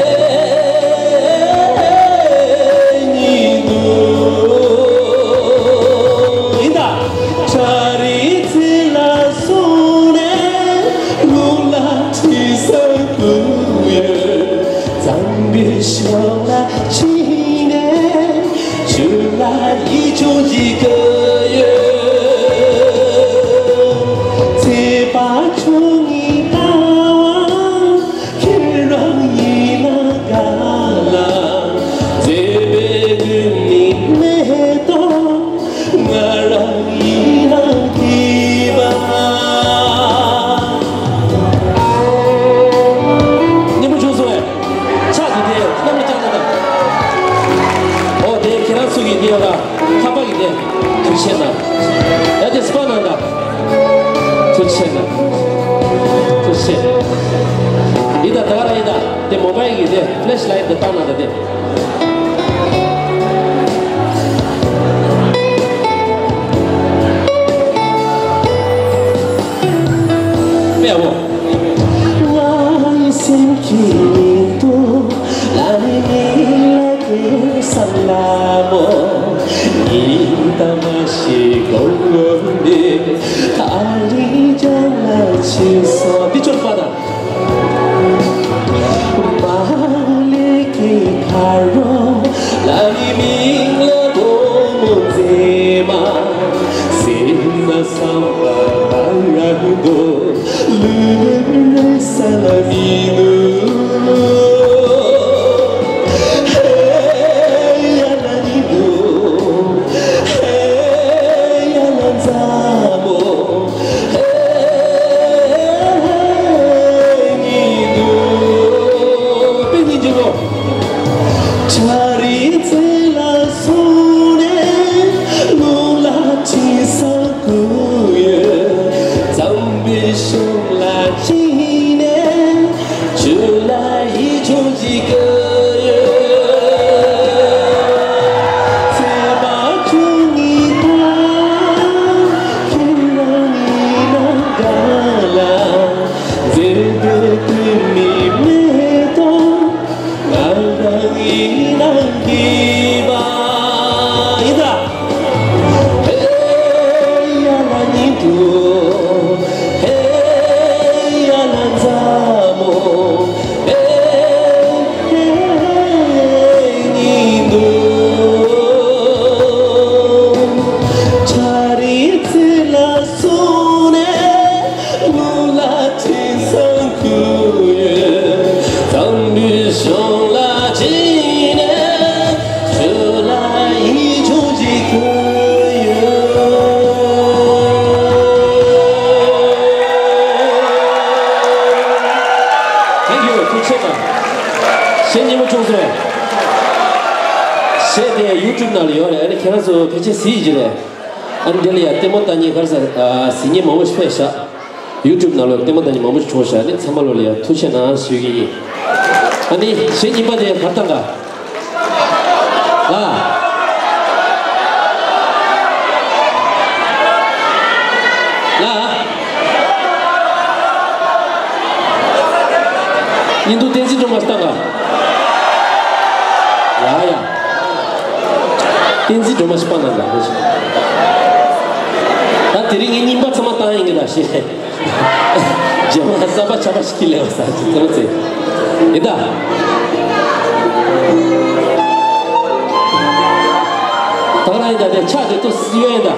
ཉི་འདུག་ཡིན་ད། ཆ་རི་ཚི་ལ་སོང་ནས་ལུང་ལ་ཁྲི་ས་ཀུ་ཡོད། གཙང་པོའི་ཕྱོགས་ལ་ཕྱིན་ནས་ཆུ་ལ་ཡིད་ཆུང་ཞིག་གི་ཡོད། ཚེ་དཔག་ཆོས་ཉིད་ལྟ་བ། ཁྱེད་རང་ཡིན་ན་དགའ་ལ། མཛེས་པའི་དུས་ནི་མེ་ཏོག་ང་རང་ཡིན་ན་སྐྱིད་པ། སྙན་པོ་བྱུང་སོང་བས། ཕྱག་དེ་དེ་གནམ་ལ་བརྐྱངས་ན་དང་། ཨོ་དེ་ཁྱེད་རང་ཚོ་གི་དེ་ཡོད་ལ། ཁ་པར་གི་དེ་ཐུགས་ཆེ་ན། ཡ་དེ་སྤ་ན་ད། ཐུགས་ཆེ་ན། ཐུགས་ཆེ། ཡི་ད་ད་ག་ར་ཡི་ད། དེ་མོ་བའི་གི་དེ་ཕི་ལེཤ་ལའེ་ཊི་དེ་བཏང་ན་ད་དེ། མེད་འོ། ང་ཡི་སེམས་ཀྱི་ཉིང་དུ་ལ་ནི་ལ་དེ་སང་ལ་མོ། ཉིན་ད་མ་ཤི་གོང་ལོ་ནས་ཨ་རི་རྒྱང་ལ་ཕྱིན་སོང་། འདི་ཅོར་པ་ད། མ་ལེ་ཀི་ཁ་རོ་ལ་ནི་མིང་ལ་གོ་མོ་མཛེས་མ། སེམས་ན་བསམ་པ་ལ་རག་དོ། ལུས་ས་ལ་མི་ནུ། ཧེ་ཡ་ལ་ནི་ནུ། ཧེ་ཡ་ལ་མཛའ་མོ། ཧེ་ཉི་ནུ། པེ་ཉི་ཇི་ལོ། ཆ་རི་ཚེ་ལ་སོང་ནས་ལུང་ལ་ཁྲི་ས་ཀུ་ཡོད། གཙང་པོའི་གཞུང་ལ་ཕྱིན་ནས་ཆུ་ ཆེ་བ། གཞས་སྙན་པོ་བྱུང་སོང་བས། གཞས་དེ་ཡུ་ཊུབ་ནང་ལ་ཡོད་རེད། ཨ་ནི་ཁྱེད་རང་ཚོ་ཕལ་ཆེར་གཟིགས་ཡི་རེད། ཨ་ནི་དེ་ལ་ཡ་ལྟད་མོ་ལྟ་མཁན་ག་རེ་ཟ་ཨ་གཟིགས་མཁན་མང་པོ་ཞིག་ཕེབས་ཤག་ཡུ་ཊུབ་ནང་ལོགས་ལྟད་མོ་ལྟ་མཁན་མང་པོ་ཞིག་བྱུང་ཤག་ཨ་ནི་ཚང་མ་ལོ་ལ་ཡ་ཐུགས་རྗེ་གནང་ཞུ་གི་ཡིན། ཨ་ནི་གཞས་གཉིས་པ་དེ་ག་རེ་བཏང་ག་ལ། ལ། བརྙན་ཐུང་བསྟན་འཛིན་སྒྲོལ་མ་ཞིག་བཏང་ག་ཡ་ཡ། བསྟན་འཛིན་སྒྲོལ་མ་ཞིག་པ་ན་ལ་ཧོ་ཞིག་ད་དེ་རིང་ངའི་རྙིང་པ་ཚང་མ་བཏང་ཡིན་གི་ད་ཞེས། རྗེས་མ་གསར་པ་ཆར་པ་ཞིག་ཁྱེར་ལེ་བ་ས་ཅིག་ཙམ་ཚེ། ཡིན་ད། ད་ག་རང་ཡིན་ད་དེ་ཕྱག་དེ་ཏོ་སི་ཡོད་ཡིན་ད།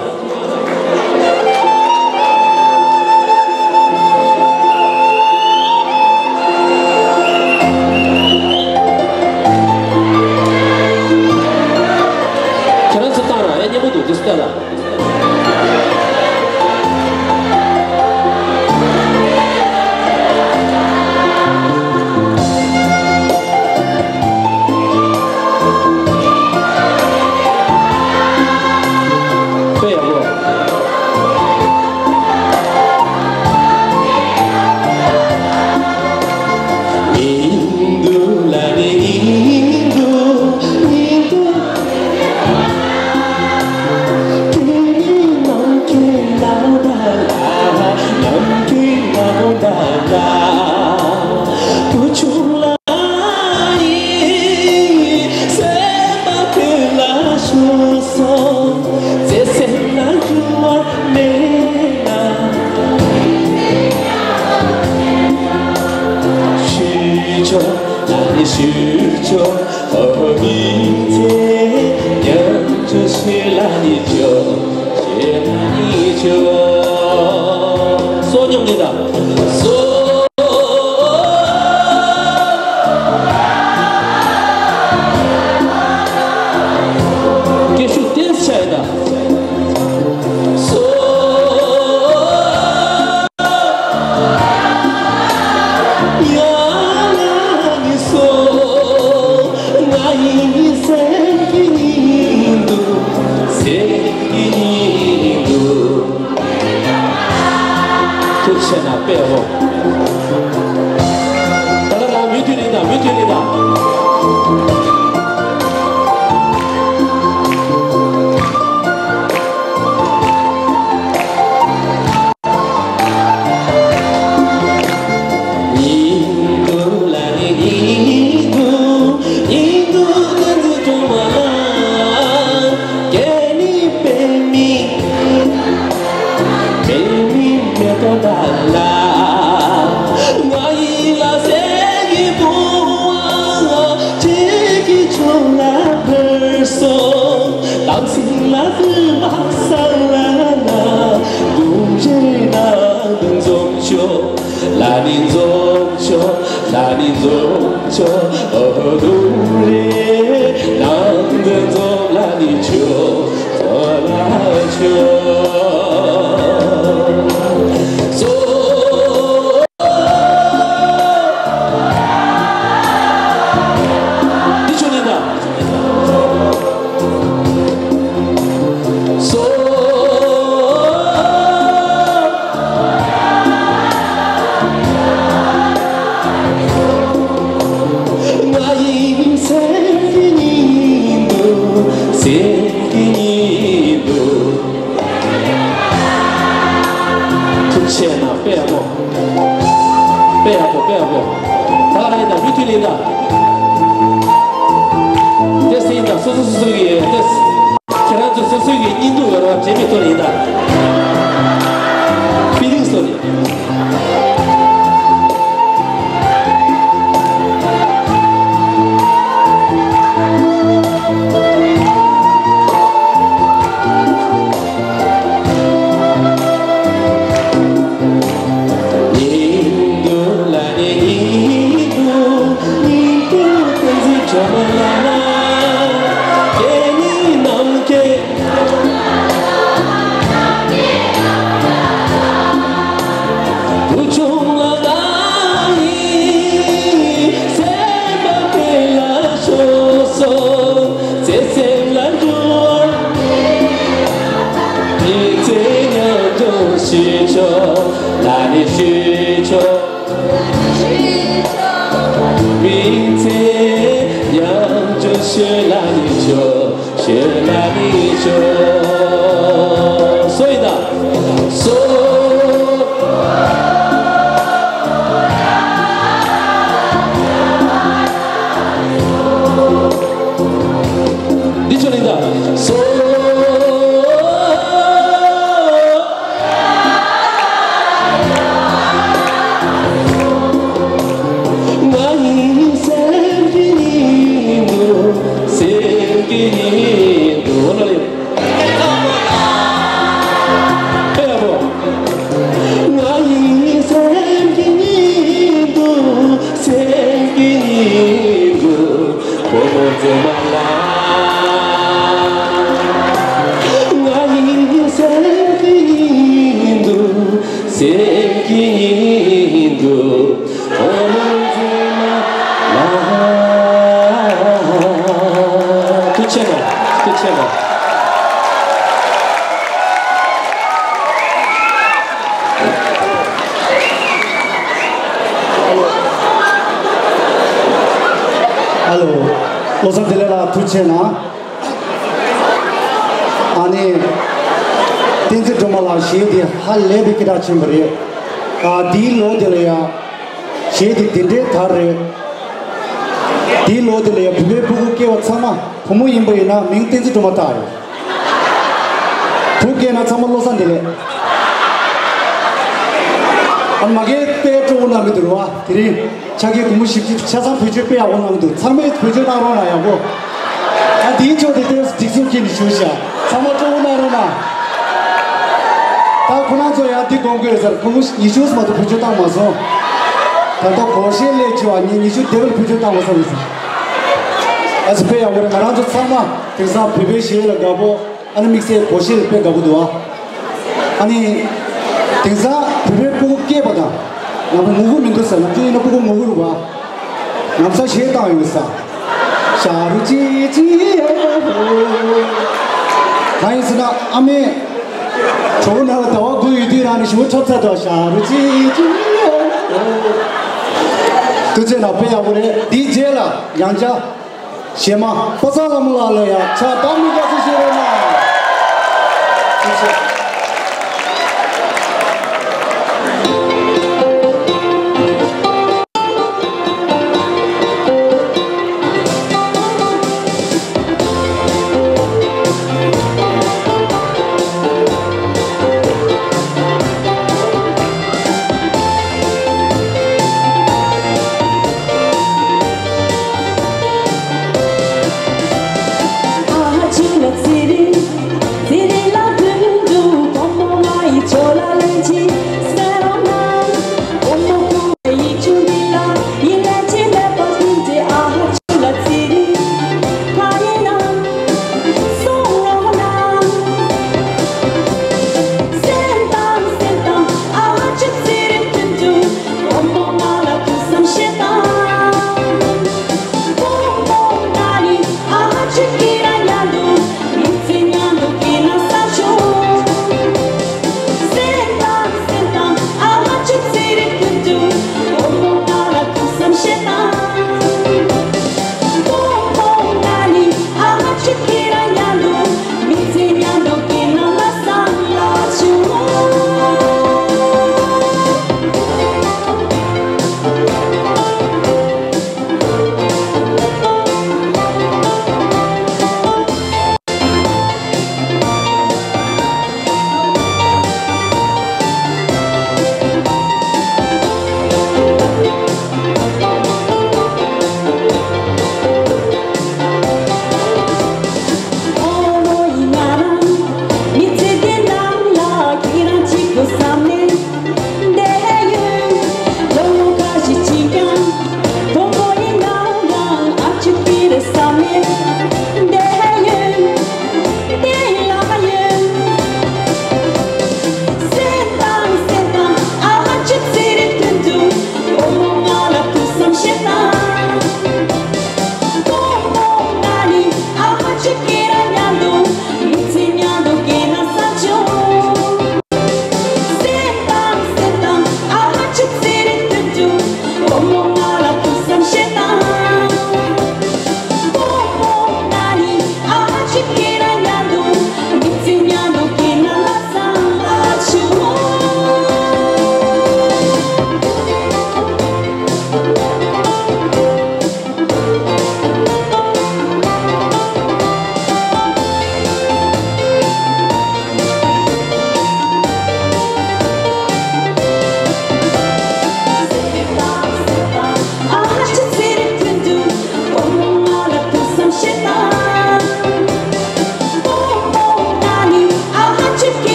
ཁྱེད་རང་ཚོ་བཏང་ར་ཨེ་སྙན་པོ་འདུག་དེ་སུ་ལྟ་ལ། དཔེ་ཡག་པོ། ཞུ་ཆོག་ལ་ནི་ཞུ་ཆོག་ཨོ་མི་ཚེ་ཉམས་ཆོག་ཞེ་ལ་ནི་ཆོག་ཞེ་ལ་ནི་ཆོག་སོ་སྙོམས་ནི་དང་སོ། སྐད་ཤུགས་བརྟན་ཆ་ཡི་དང་སོ། ཐུགས་ཆེ་ན་དཔེ་འོ། ད་ལ་རང་མུ་མཐུད་རེད་ད་མུ་མཐུད་རེད་ད། ལ་ནི་འཛོམས་ཤོག་ལ་ནི་འཛོམས་ཤོག་ཨོ་དུ་རེ་ནང་དུ་འཛོམས་ལ་ནི་ཆོག་ཚོ་ལ་ཆོག་སོ། འདི་ཆོ་ནི་ད། སོ། ང་ཡི་སེམས་ཀྱི་ཉིན་དུ་སེམས་ཀྱི་ཉིན་དུ། ཐུགས་ཆེ་ན་དཔེ་ཡག་པོ། དཔེ་ཡག་པོ་དཔེ་ཡག་པོ། ད་ག་རང་ཡིན་ད་མུ་མཐུད་ལེན་ད། ཏེས་ཡིན་ད་སོ་སོ་སོ་སོ་གི་ཏེས། ཁྱེད་རང་ཚོ་སོ་སོ་གི་བརྙན་ཐུང་ཡོད་ར་བ་བྱེད་མི་ཐོག་ལེན་ད། ཕི་ལིང་སོ་ནི། ཞུ་ཆོག་ལ་ནི་ཞུ་ཆོག་མིང་ཚེ་ཡང་བསྐྱར་ཞུ་ལ་ནི་ཆོག་ཞུ་ལ་ནི་ཆོག་སོ་ཡི་ད། སོ། འདི་ཆོ་ནི་ད། སོ། ང་ཡི་སེམས་ཀྱི་ཉིན་མོ། སེམས་ཀྱི་ཉིན་མོ། ཨོ་ལ་ལེ། ཨེ་ཡ་བོ། ང་ཡི་སེམས་ཀྱི་ཉིན་མོ། སེམས་ཀྱི་ཉིན་མོ། བུ་མོ་མཛེས་མ་ལགས། ང་ཡི་སེམས་ཀྱི་ཉིན་མོ། སེམས་ཀྱི་ཉིན་མོ། བུ་མོ་མཛེས་མ་ལགས། ཐུགས་རྗེ་གནང་། ཐུགས་རྗེ་གནང་། ཨ་ལོ། བློ་བཟང་བདེ་ལེགས་ལགས་ཐུགས་རྗེ་གནང་། ཨ་ནི། བསྟན་འཛིན་སྒྲོལ་མ་ལགས་གཞས་དེ་ཧ་ལས་པའི་སྐད་གྲགས་ཆེན་པོ་རེད། ཨ་འདིའི་ལོ་དེ་ལ་ཡ། གཞས་དེ་དེ་འདྲའི་དར་རེད། འདིའི་ལོ་དེ་ལ་ཡ་བོད་པའི་སྤུ་གུ་སྐྱེས་པ་ཚང་མ་བུ་མོ་ཡིན་པ་ཡིན་ན་མིང་བསྟན་འཛིན་སྒྲོལ་མ་བཏགས་ཡོད། བུ་སྐྱེས་ན་ཚང་མ་བློ་བཟང་བདེ་ལེགས། ཨ་མ་གིར་དཔེ་སྤྲོ་བོ་གནང་གི་འདུག་རེད་བ། དེ་རིང་ཆ་གི་སྒོར་མོ་བཞི་བཅུ་ཆ་ཚང་བེད་སྤྱོད་དཔེ་ཡག་པོ་གནང་གི་འདུག་ཚང་མས་བེད་སྤྱོད་གནང་རོགས་གནང་ཡག་པོ། ཨ་དེའི་ཕྱོགས་དེ་ལྟས་སུ་སྒྲིག་འཛུགས་ཀྱིས་ནི་ཞུ་བྱ། ཚང་མ་སྤྲོ་བོ་གནང་རོགས་གནང་། ད་ཁོ་རང་ཚོ་ཡང་འདི་དགོངས་དགོས་ཟེར། སྒོར་མོ་ཉི་ཤུ་མ་གཏོགས་བེད་སྤྱོད་བཏང་མ་སོང་། ད་ལྟ་སྒོར་གཞས་སླེབས་བྱས་པ་ཉིན་ཉི་ཤུ་དེ་བས་བེད་སྤྱོད་བཏང་མ་སོང་ཟེར། ཨ་ཙི་དཔེ་ཡག་པོ་རེད། ང་རང་ཚོ་ཚང་མ་དེང་སང་བོད་པའི་གཞས་ལ་དགའ་པོ། ཨ་ནི་དམིགས་བསལ་སྒོར་གཞས་ལ་དཔེ་དགའ་པོ་འདུག་ཨ། ཨ་ནི། དེང་སང་བོད་པའི་སྤུ་གུ་སྐྱེས་པ་དང་། ང་ཚོ་ངུ་གི་མི་འདུག་ཟེར། ང་ཚོ་ཡིན་ན་སྤུ་གུ་ངུ་གི་རེད་བ། ང་ཚོ་གཞས་བཏང་ཡོད་ས། ཞ་རུ་ཅི་ཅི་ཡ་ཧོ། གང་ཡིན་ཟེར་ན་ཨ་མས། གྲོགས་ནང་ལ་ཟླ་བ་དགུ་ཡོད་དུས་རང་ནས་ཞུ་འཁྲབ་ཚར་འདུག་ཞ་རུ་ཅི་ཅི་ཡ་ཧོ། ཐུགས་རྗེ་གནང་། དཔེ་ཡག་པོ་རེད། འདིའི་རྗེས་ལ་ཡང་བསྐྱར། གཞས་མ་པ་སངས་ལྷ་མོ་ལགས་ལ་ཡང་ཕྱག་བདའ་མི་དགའ་བསུ་ཞུ་རོགས་གནང་། ཐུགས་རྗེ་ཆེ།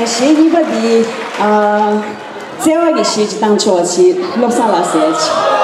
གཞས་གཉིས་པ་འདི། ཨ། བརྩེ་བ་གི་གཞས་ཅིག་བཏང་ཆོག་པ་ཅིག་བློ་བཟང་ལགས་ཟེར་ཅིག་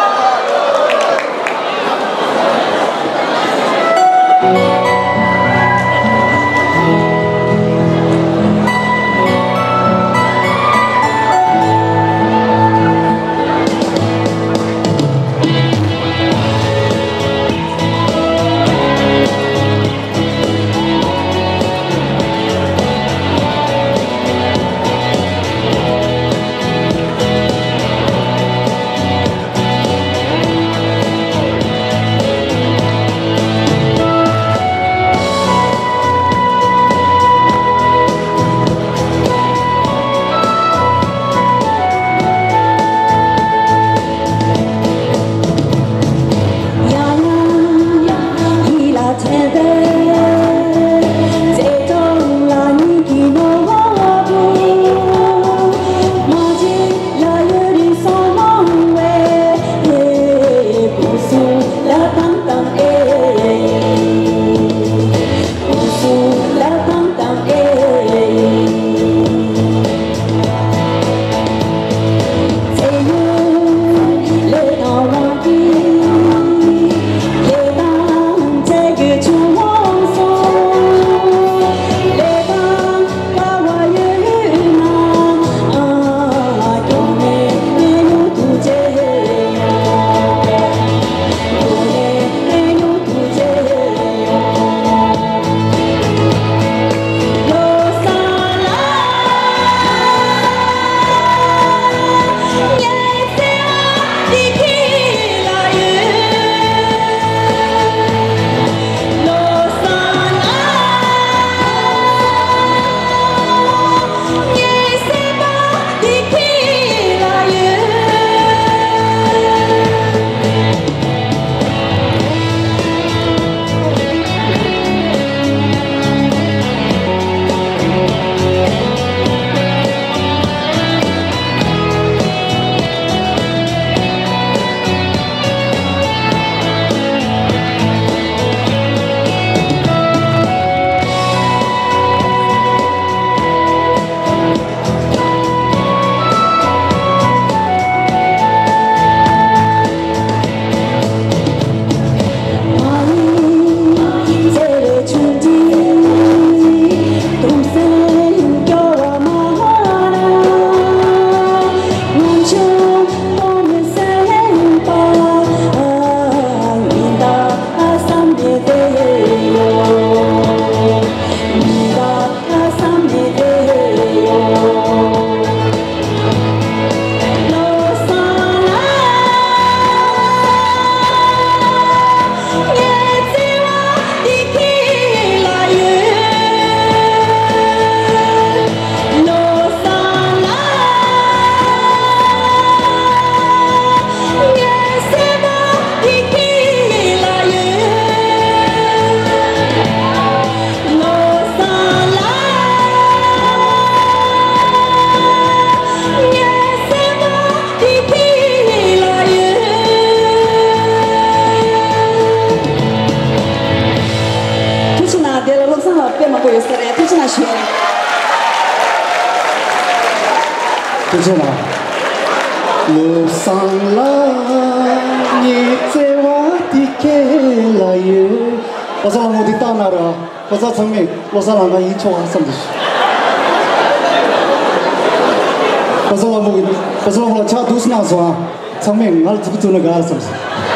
ཐུགས་རྗེ་གནང་། དེ་ལ་བློ་བཟང་ལགས་དཔེ་མང་པོ་ཡོད་ས་རེད། ཐུགས་རྗེ་གནང་ཞུ། ཐུགས་རྗེ་གནང་། བློ་བཟང་ལགས་ངའི་བརྩེ་བ་འདི་ཁྱེད་ལ་ཡོད། ཁ་སང་ལ་མོ་འདི་བཏང་ན་ར། ཁ་སང་ཚང་མས་བློ་བཟང་ལགས་ང་ཡིན་ཆོག་ཨ་བསམ་འདུག་ཁ་སང་ལ་མོ་གི་ཁ་སང་ལ་མོ་ལ་ཕྱག་ཐུགས་གནང་སོང་ཨ། ཚང་མས་ང་ལ་མཛུབ་གུ་བཙུགས་ན་དགའ་བསམ་སོང་།